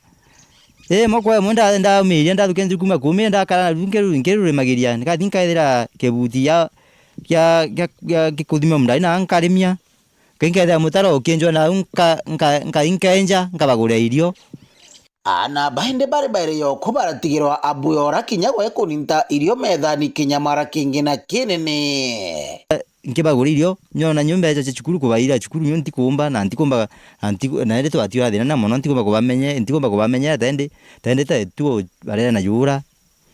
Ii, moko emwe nda-, ndaumirie, ndathukia njuku kuma kumire, ndakara naru nkiru-, nkirurimagiria, ngathi nkaethira kibuti gia, gia, gia, gia, kuthima mundari na nkarimia. Kinkethira mutaro ukinjwa nau nka-, nka-, nka-, nkenja, nkabagurira irio. Aana baindi bari bairi yoku baratigirwa abui ora kinya gwe kuninta irio methani kinyamara kingi na kinene. Nkibagura irio, nyona nyo mbeca cia cukuru kubaira cukuru nyo ntikumba, na ntikumba, na ntiku-, na indi twatiura thina na mono, ntikumba kubamenye-, ntikumba kubamenyera ta indi, ta indi ta tu barera na jura.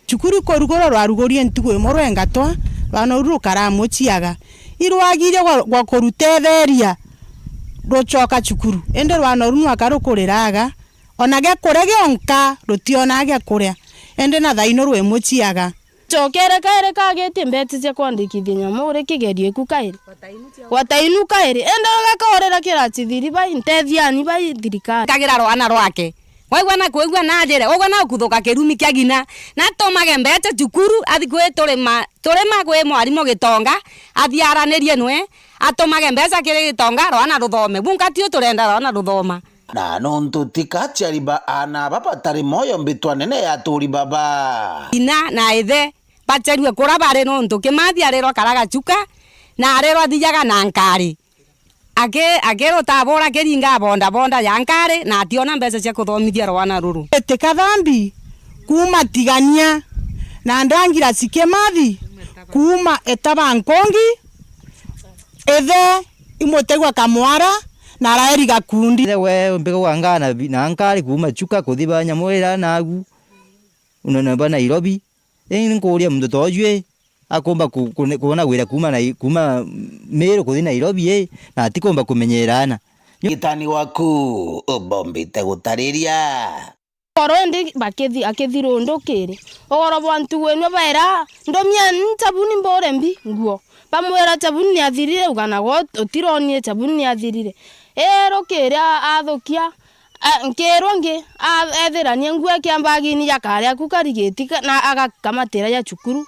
Cukuru ikurugurwa rwarugurie ntuku imwe rwengatwa, rwana uru rukara muciaga. Irwagirie gwa, gwa kurutetheria rucoka cukuru, indi rwana uru nwaka rukuriraga, ona gia kuria gionka rutionaga gia kuria, indi na thaino rwi muciaga. Cokere kairi kagitie mbeca cia kwandikithia nyamu uri kigerio iku kairi. Gwatainu kairi. Indi ugakaurira kiraci thiri bai, ntethiani bai thirikari. Kagira rwana rwake. Waigua na kwigua na njire, ugwe na ukuthuka kirumi kia gina. Na atumage mbeca cukuru, athi kwi turima, turima kwi mwarimu Gitonga, athi aranirie nwe, atumage mbeca kiri Gitonga, rwana ruthome. Bunka tiu turenda rwana ruthoma. Na nontu ti ka aciari ba aana aba batari moyo, mbitwa nene ya aturi baba. Ina na ithe bacerue kura bari, nontu Kimathi arirwa kara gacuka, na arirwa athijaga na nkari. Aki-, akirwa tabora kiringa bonda bonda ya nkari, na ationa mbeca cia kuthomithia rwana ruru. Iti Kathambi kuuma Tigania, na Ndangirasi Kimathi kuuma Etaba Nkongi, ithe imutegwa Kamwara, na Raeri Gakundi. Ithe we mbigagwa ngana bi-, na nkari kuuma Chuka kuthi ba nyamu ira nagu, unene ba Nairobi. Ii, ni nkuuria muntu ta uju ii, akumba ku-, ku-, kwona wira kuuma Nai-, kuuma Meru kuthi Nairobi ii, na atikumba kumenyera aana. Gitani waku ubombite gutariria. Koro indi bakithi-, akithirundukiri. Ugoro bwa ntugu inwe baira, ndumia nchabuni mbure mbi nguo. Bamwira chabuni ni athirire, uga nago utironie chabuni ni athirire. Ii rukiri a-, athukia, a-, nkirwa ngi, a-, ethirania nguo ikia mbagini jakaria ku karigiti ka-, na agakamatira ja cukuru.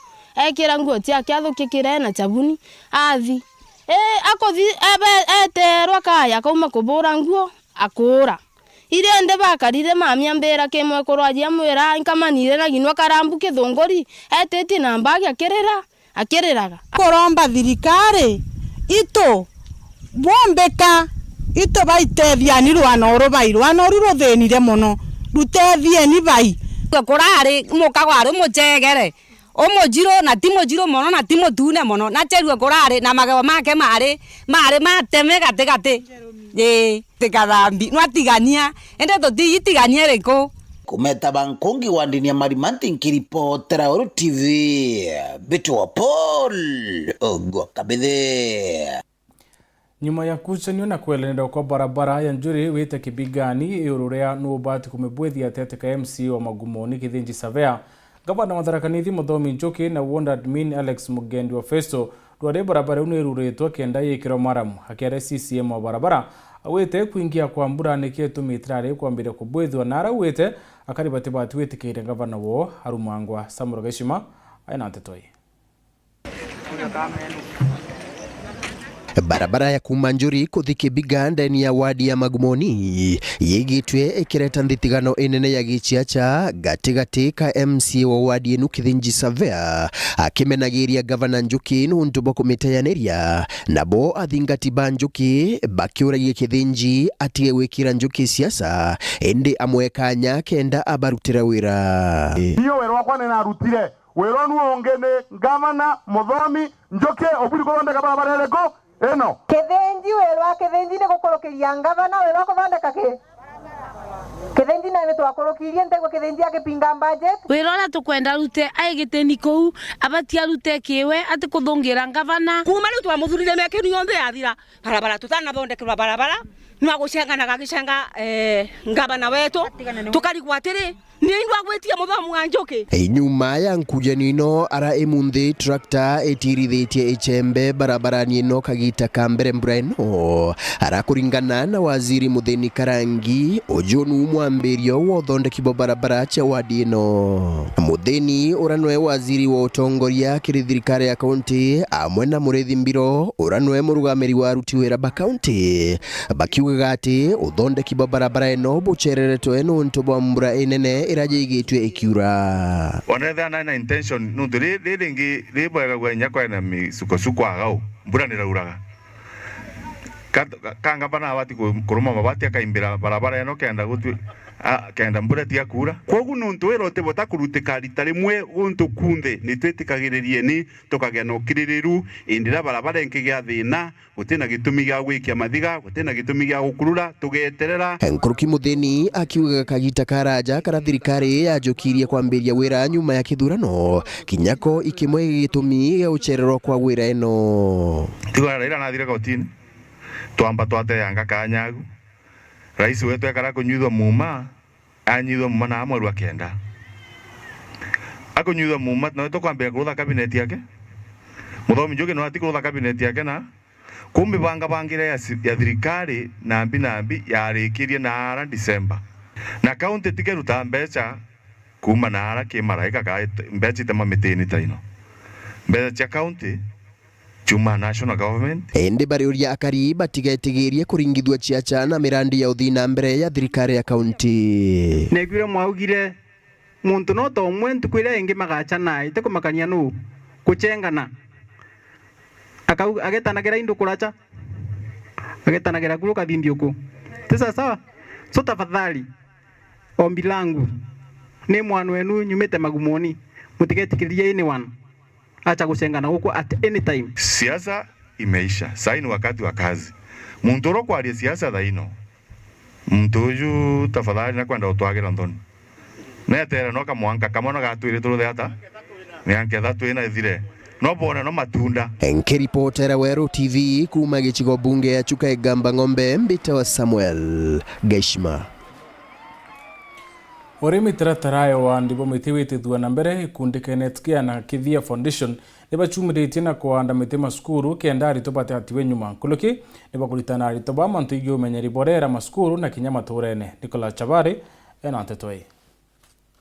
Ekira nguo ciake athukia kiree na chabuni, athi. Ii, akuthi, ebe-, eterwa kaya kauma kubura nguo, akuura. Iria indi bakarire mami ambira ki mwekuru aji amwira, nkamanire na ginwa karambu kithunguri, etitie na mbagi akirira, akiriraga. Kuromba thirikari itu bumbika, itu baitethiani rwana uru bai, rwana uru ruthinire mono, rutethieni bai. Kurari muka gwari umucegere, umujiru na ti mujiru mono na ti mutune mono, na cherue kurari na magego make mari, mari mateme gati gati. Ii. Ti Kathambi, nwatigania, indi tutiitigania iriku? Kumeta ba nkungi wa ndini ya Marimanti nkiripotera Uru T V, mbitwa Paul Ogwa Kabithi. Nyuma ya kucanio na kwelanirwa kwa barabara ya Njuri wite Kibigani, iuru ria nubati kumibwithia atete ka M C A wa Magumoni Kithinji Savea, Gavana wa Tharaka Nithi Muthomi Njuki na ward admin Alex Mugendi wa Festo, rwari barabara iu niruritwe kenda yikirwa maramu. Akiaria C C M wa barabara, augite kwingia kwa mbura nikio itumi itirari kwambiria kubwithua, na araugite akari batibati gwitikiria gavana woo arumangwa. Samuel Gashima aina nteto ii. Barabara ya kuuma Njuri kuthi Kibiga ndeni ya wadi ya Magumoni yigitwe ikireta nthithigano inene ya giciaca gatigati ka M C A wa wadi inu Kithinji Savea akimenagiria gavana Njuki nuntu bwa kumiteyaniria, nabo athingati ba Njuki bakiuragia Kithinji atige gwikira Njuki siasa, indi amwe kanya kenda abarutira wira. Iyo wira wakwa ninarutire. Wira unu ungi ni ngavana Muthomi Njuki ubwiri kuthondeka barabara iriku? Ino. Kithinji, wira wa Kithinji ni gukurukiria ngavana wira wa kuthondeka ki? Kithinji nani twakurukirie ntegwe Kithinji akipinga budget? Wira uria tukwenda arute ai gitini kuu, abati arute kiwe, ati kuthungira ngavana. Kuuma riu twamuthurire miaka inu yonthe yathira, barabara tutanathondekerwa barabara, nwa gucenganaga gicenga, eh, ngavana wetu. Tukarigwa atiri, ni indwagwitie Muthomi wa Njuki. Nyuma ya nkujani ino ara imunthi tractor itirithitie icembe barabarani ino kagita ka mbere mbura ino, ara kuringana na waziri Muthini Karangi, uju nu mwambirio wa uthondeki bwa barabara cia wadi ino. Muthini, ura nwe waziri wa utongoria kiri thirikari ya kaunti, amwe na Murithi Mbiro, ura nwe murugamiri wa aruti wira ba kaunti, bakiugaga ati uthondeki bwa barabara ino bucereretwe nuntu bwa mbura inene ira yigitwe ikiura. Onethera nari na intention, nuntu ri-, riri ringi ribwegagua inya kwari na misukosuko agau, mbura nirauraga. Ka-, ka-, ka ngavana abati ku-, kuruma mabati akaimbira barabara eno kenda gutwi-, a, kenda mbura tiga kuura. Kwogu nuntu wira utibota kurutika rita rimwe guntu kunthe, ni twitikagiririeni tukagia na ukiririru, indi riria barabara inkigia thina, guti na gitumi gia gwikia mathiga, guti na gitumi gia gukurura, tugeterera. Nkuruki Muthini akiugaga kagita karaja karia thirikari yajukirie kwambiria wira nyuma ya kithurano, kinya ko ikimwe gitumi gia gucererwa kwa wira eno. Tiga Raila nathire kotini, twamba twateanga kanya agu. Rais wetu ekara kunyuithwa muuma, anyuithwa muuma na mweru akenda. Akunyuithwa muuma, nawe tukwambia kurutha cabinet yake. Muthomi Njuki no ati kurutha cabinet yake na Kuu mibangabangire ya si-, ya thirikari nambi nambi yarikirie naara December. Na county tikeruta mbeca kuuma naara ki maraika ka it-, mbeca itema mitini ta ino. Mbeca cia county ciuma national government. Indi bariuria akari batigetigirie kuringithua ciaca na mirandi ya uthii na mbere ya thirikari ya county. Neguire mwaugire Muntu no ta umwe ntuku iria ingi magaca na itikumakania nuu, kucengana. Akau-, agetanagira indu kuraca, agetanagira kuru kathimbi uku. Ti sawa sawa? So tafadhali, ombi langu, ni mwana wenu nyumite magumoni, mutigetikiririe anyone acha gucengana guku at any time. Siasa imeisha. Sai ni wakati wa kazi. Muntu uria ukwaria siasa thaino, muntu uju tafadhali nakwenda gutwagira nthoni. Netere no kamwanka kamwe no gatwiri turuthe ata? Ni anketha twina ithire. No bone no matunda. Nkiripotera Weru T V kuuma gicigo bunge ya Chuka Igamba Ng'ombe, mbitawa Samuel Gaishima. Uri mitaratara ya wandi bwa miti witithua na mbere, ikundi kia Netcare na Kithia Foundation ni bacumiritie na kuanda miti macukuru kenda aritwa batatiwe nyuma. Nkuruki ni bakuritana aritwa ba mantu igii umenyeri bwa riera macukuru na kinya maturene. Nicholas Chabari ena nteto ii.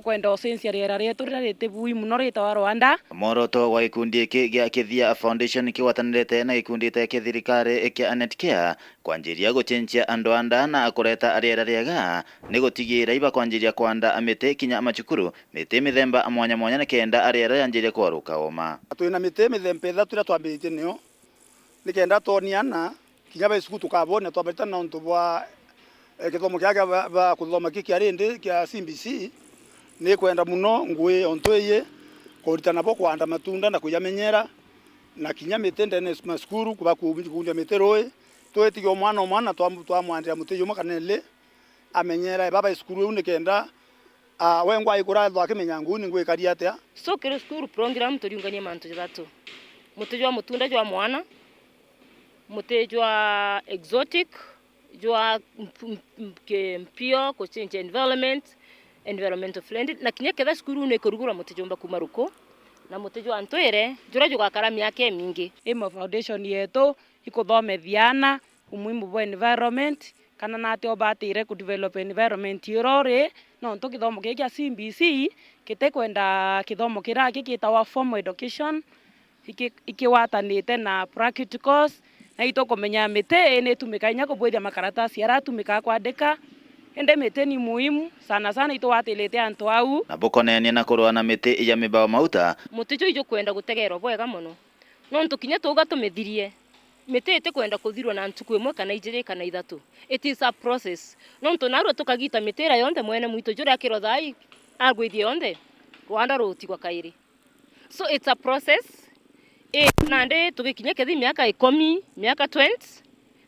Kwenda ucenjia riera rietu riria riti bui mono ritawa Rwanda. Mworoto wa gikundi giki gia Kithia Foundation kigwatanirite na gikundi gita kia thirikari kia Netcare kwanjiria gucenjia andu a nda na kureta riera riega ni gutigiira ibakwanjiria kwanda miti kinya macukuru, miti mithemba mwanya mwanya nikenda riera rianjirie kwaruka uuma. Twina miti mithemba ithatu iria twambiritie niyo, nikenda twonie ana kinya ba cukuru tukabone twambarite na untu bwa, eh, kithomo kia, kia ba, ba kuthoma ki kia rindi kia C B C. Ni kwenda mono ngui ontu iji kuritana bo kwanda matunda na kujamenyera, na kinya miti ndene ya macukuru kuba ku-, kuundia miti rui. Twitigia o mwana o mwana twa-, twamwandira muti jumwe kana ili amenyera baba cukuru iu nikenda, ah, wengwa aikura ethwa akimenya nguu ni ngwikari atia. So kiri school program turiunganie mantu jathatu: muti jwa mutunda jwa mwana, muti jwa exotic, jwa mp-, mp-, mp-, ki-, mpio, kuchange environment, environmental friendly, na kinya ketha cukuru ni kurugura muti jumba kuma ruku, na muti jwa ntwire, juria jugakara miaka imingi. Imo foundation yetu ikuthomethia ana umuhimu bwa environment, kana nati ubatire ku develop environment iria uri, nontu kithomo giki kia C B C gitikwenda kithomo kiria ki-, gitawa formal education, iki-, ikiwatanite na practicals, na itukumenya miti ii ni itumikaga inya kubwithia makaratasi aria atumikaa kwandika, indi miti ni muhimu sana sana ituwatirite antu au. Na bukonenia na kurua na miti ya mibao mauta. Muti juu ijukwenda gutegerwa bwega mono. Nontu kinya tuuga tumithirie, miti itikwenda kuthirwa na ntuku imwe kana ijiri kana ithatu. It is a process. Nontu narua tukagita miti iria yonthe mwene mwitu juria akirwa thaai agwithie yonthe, rwanda rugutigwa kairi. So it's a process. Ii, nandi tugikinya kethi miaka ikumi, miaka twenty,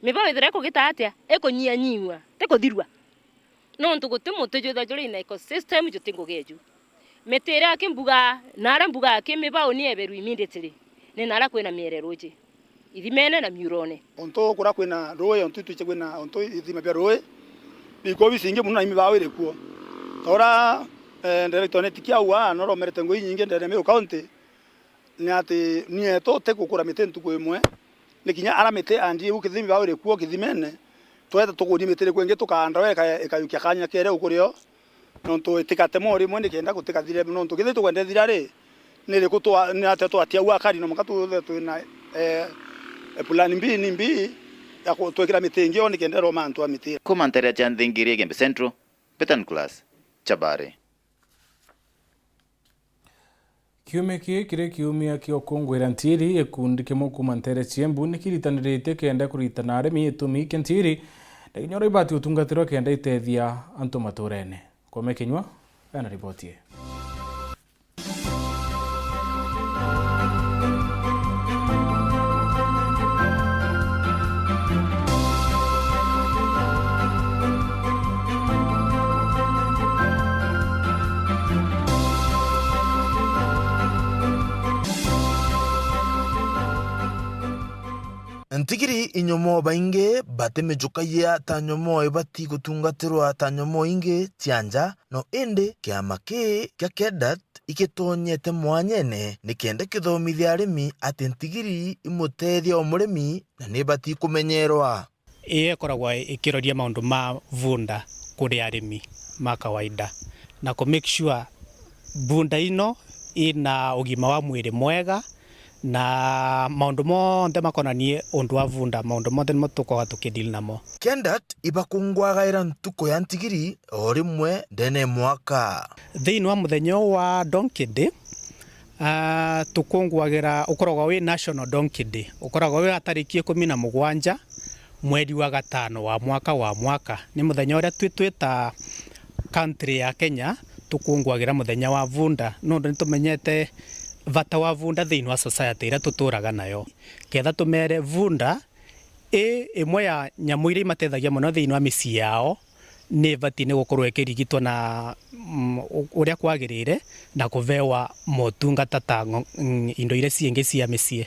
mibao ithira ikugita atia? Ikunyianyiwa, ti kuthirwa. Nontu guti muti jwitha juri in ecosystem juti ngugi eju. Miti iria aki mbuga, na aria mbuga aki mibau ni eberu immediately, ni naria kwina mierero iji, ithimene na miurone. Untu kuria kwina rui, untu itwiche kwina untu ithima bia rui, bikuo bicingi mono na imibau iri kuo. Ta uria, eh, director Netcare aua, noromerete ngui inyingi ndene ya Meru County, ni ati ni etu ti gukura miti ntuku imwe, ni kinya ara miti andi iu kithimi bau iri kuo kithimene, tweta tukurie miti iriku ingi tukaanda we ika-, ikayukia kanya kere ukurio, nontu itikatemwa o rimwe nikenda gutikathire, nontu kithii tukwenda ithira ri, ni riku twa-, ni atia twatia au akari no mwanka tuthe twina, eh, plan B ni B ya ku-, twikira miti ingi o nikenda iroma antu a miti. Kuma ntere cia Nthingiri, Igembe Central, Betan Class, Chabari. Kiumia kii kiri kiumia kia ukungwira ntiiri, gikundi kimwe kuuma nteere cia Embu ni kiritaniritie kenda kuritana arimi itumi kia ntiiri na kinya uria ibati utungatirwa kenda itethia antu matuurene. Kome Kinyua ena riboti ii. Ntigiri inyomoo baingi batimijukagia ta nyomoo ibati gutungatirwa ta nyomoo ingi cia nja, no indi kiama kii kia KEDAT ikitonyete mwanyene nikenda kithomithia arimi ati ntigiri i mutethia o murimi na nibati kumenyerwa. Ii ikoragwa ikiroria maundu ma vunda kuri arimi ma kawaida na ku make sure vunda ino ina ugima wa mwiri mwega na maundu monthe makonanie undu wa vunda, maundu monthe nimo tukoragwa tukideal namo. KEDAT ibakungwagaira ntuku ya ntigiri o rimwe ndene ya mwaka. Thiini wa muthenya uu wa Donkey Day, ah, tukunguagira, ukoragwa wi National Donkey Day, ukoragwa wi a tariki ikumi na mugwanja mweri wa gatano wa mwaka wa mwaka. Ni muthenya uria twi twita country ya Kenya tukunguagira muthenya wa vunda, nondu nitumenyete vata wa vunda thiini wa society iria tuturaga nayo. Ketha tumere vunda i imwe ya nyamu iria imatethagia mono thiini wa micii yao, ni ibati ni gukorwa ikirigitwa na, mm, u-, uria kwagirire na kuvewa motungata ta ngo-, mm, indo iria ciingi cia micii.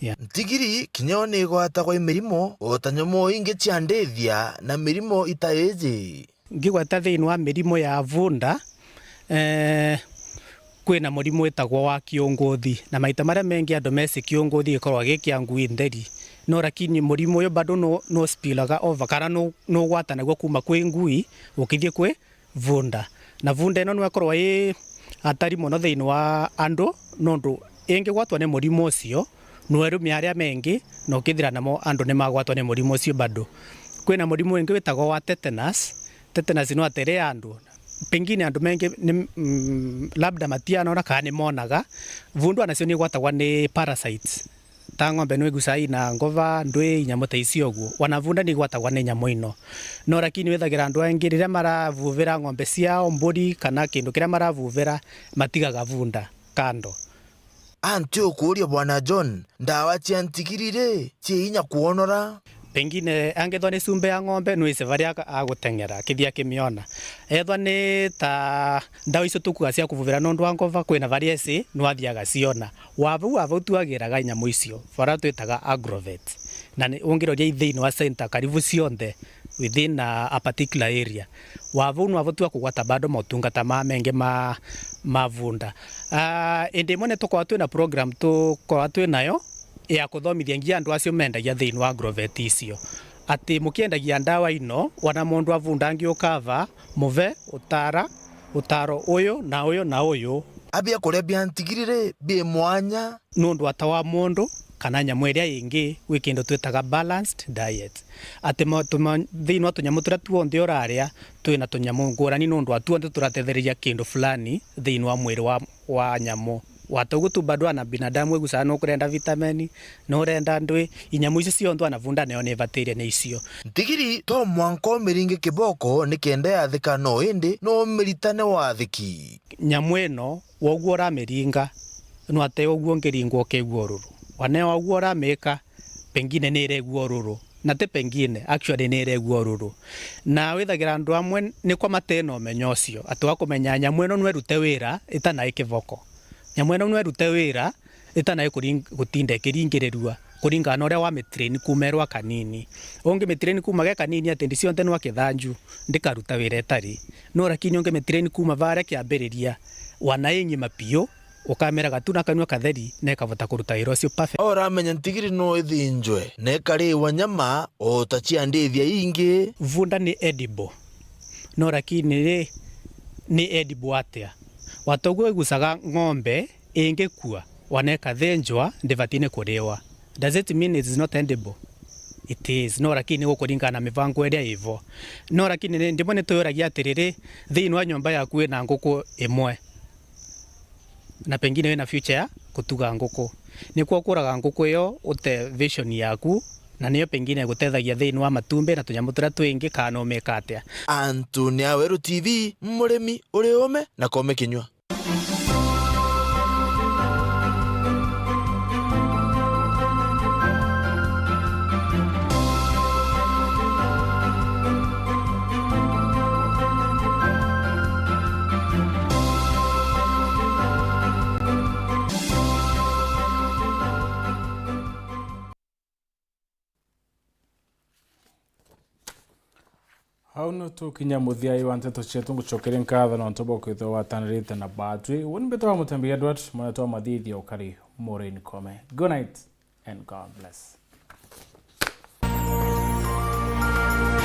Yeah. Ntigiri kinya yo ni igwatagwa i mirimo o ta nyomoo ingi cia ndithia na mirimo ita iji. Ngigweta thiini wa mirimo ya vunda, eh, kwina murimo witagwa wa kiunguthi, na maita maria mengi andu meci kiunguthi gikoragwa gi kia ngui ntheri. No lakini murimo uyu bado nu, nu spillaga over, kana nu, nugwatanagua kuma kwi ngui ukithie kwi vunda. Na vunda ino nwe ikoragwa i atari mono thiini wa andu, nondu ingigwatwa ni murimo ucio, nwerumia aria mengi, na ukithira namo andu nimagwatwa ni murimo ucio bado. Kwina murimo wingi witagwa wa tetanus. Tetanus no atere andu, pengine andu mengi ni, mm, labda matianona kana nimonaga. Vunda nacio nigwatagwa ni parasites. Ta ng'ombe nwe igucaa ina ngova, ndwi, inyamu ta icio uguo. Wana vunda nigwatagwa ni nyamu ino. No lakini withagira andu aingi riria maravuvira ng'ombe ciao, mburi, kana kindu kiria maravuvira, matigaga vunda kando. Anti ukuuria Bwana John, ndawa cia ntigiri ri, cii inya kwonora? Pengine angethwa ni cumbe ya ng'ombe, nwise varia aka-, aguteng'era, akithia akimiona. Ethwa ni ta ndawa icio tukuga cia kuvuvira nondu wa ngova, kwina varia eci, nwathi agaciona. Wa vau, wa vau tu agiraga nyamu icio, varia twitaga agrovet. Na ni, ungiroria i thiini wa center karibu cionthe within a, a particular area. Wa vau, nwa vau tu akugwata bado motungata ma mengi ma, ma vunda. Ah, indi imwe ni tukoragwa twina program tukoragwa twinayo, ya kuthomithia nginya andu acio mendagia thiini wa agrovet icio, ati mukiendagia ndawa ino, wana mundu avunda angi ukava, muve utara, utaro uyu na uyu na uyu. A biakuria bia ntigiri ri, bi mwanya? Nundu ata wa mundu kana nyamu iria ingi, gwi kindu twitaga balanced diet. Ati ma-, tuma-, thiini wa tunyamu turia tuonthe uraria, twina tunyamu ngurani nundu wa tuonthe turatethereria kindu fulani thiini wa mwiri wa, wa nyamu. Wata uguo tu bado ana binadamu igucaga nukurenda vitamin, nurenda ndwi, inyamu icio cionthe ana vunda nayo nibatirie ni icio. Ntigiri to mwanka umiringe kiboko nikenda yathika, no indi no umiritane wathiki. Nyamu ino, woguo uramiringa, nwate uguo ngiringwa ukigua ururu. Wane oguo uramika, pengine ni iregua ururu. Na ti pengine, actually ni iregua ururu. Na withagira andu amwe nikwa matena umenyo ucio, ati wa kumenya nyamu ino nwerute wira itana i kiboko. Nyamu ino nwerute wira itana i kuring-, gutinda ikiringirirua, kuringana na uria wamitrain kuma erwa kanini. Ungimitrain kuma ge kanini ati ndi cionthe nwa kithanju, ndikaruta wira itari. No lakini ungimitrain kuma varia kiambiriria, wana ing'ima piu, ukamiraga tu na kanua katheri, na ikavota kuruta wira ucio perfect. Uramenya ntigiri no ithinjwe, na ikariwa nyama, o ta cia ndithia ingi. Vunda ni edible. No lakini ri, ni edible atia? Watoguo igucaga ng'ombe ingikua, wana ikathinjwa, ndibati ni kuriwa. Does it mean it is not edible? It is. No lakini gukuringana na mivango iria ivo. No lakini ni, ndimwe nituyuragia atiriri, thiini wa nyomba yaku wina nguku imwe. Na pengine wina future ya kutuga nguku. Nikwo kuraga nguku iyo ute vision yaku, na niyo pengine igutethagia thiini wa matumbi na tunyamu turia twingi, kana umeka atia. Antu ni Aweru T V, murimi uri ume na kome kinyua. Au nitukinya muthia wa nteto cietu. Ngucokeria nkatho nontu bwa kwithirwa watanirite na batwi. Uni mbitwa Mutembi Edward, mwana twa Mathithia ukari Maureen Kome. Good night and God bless.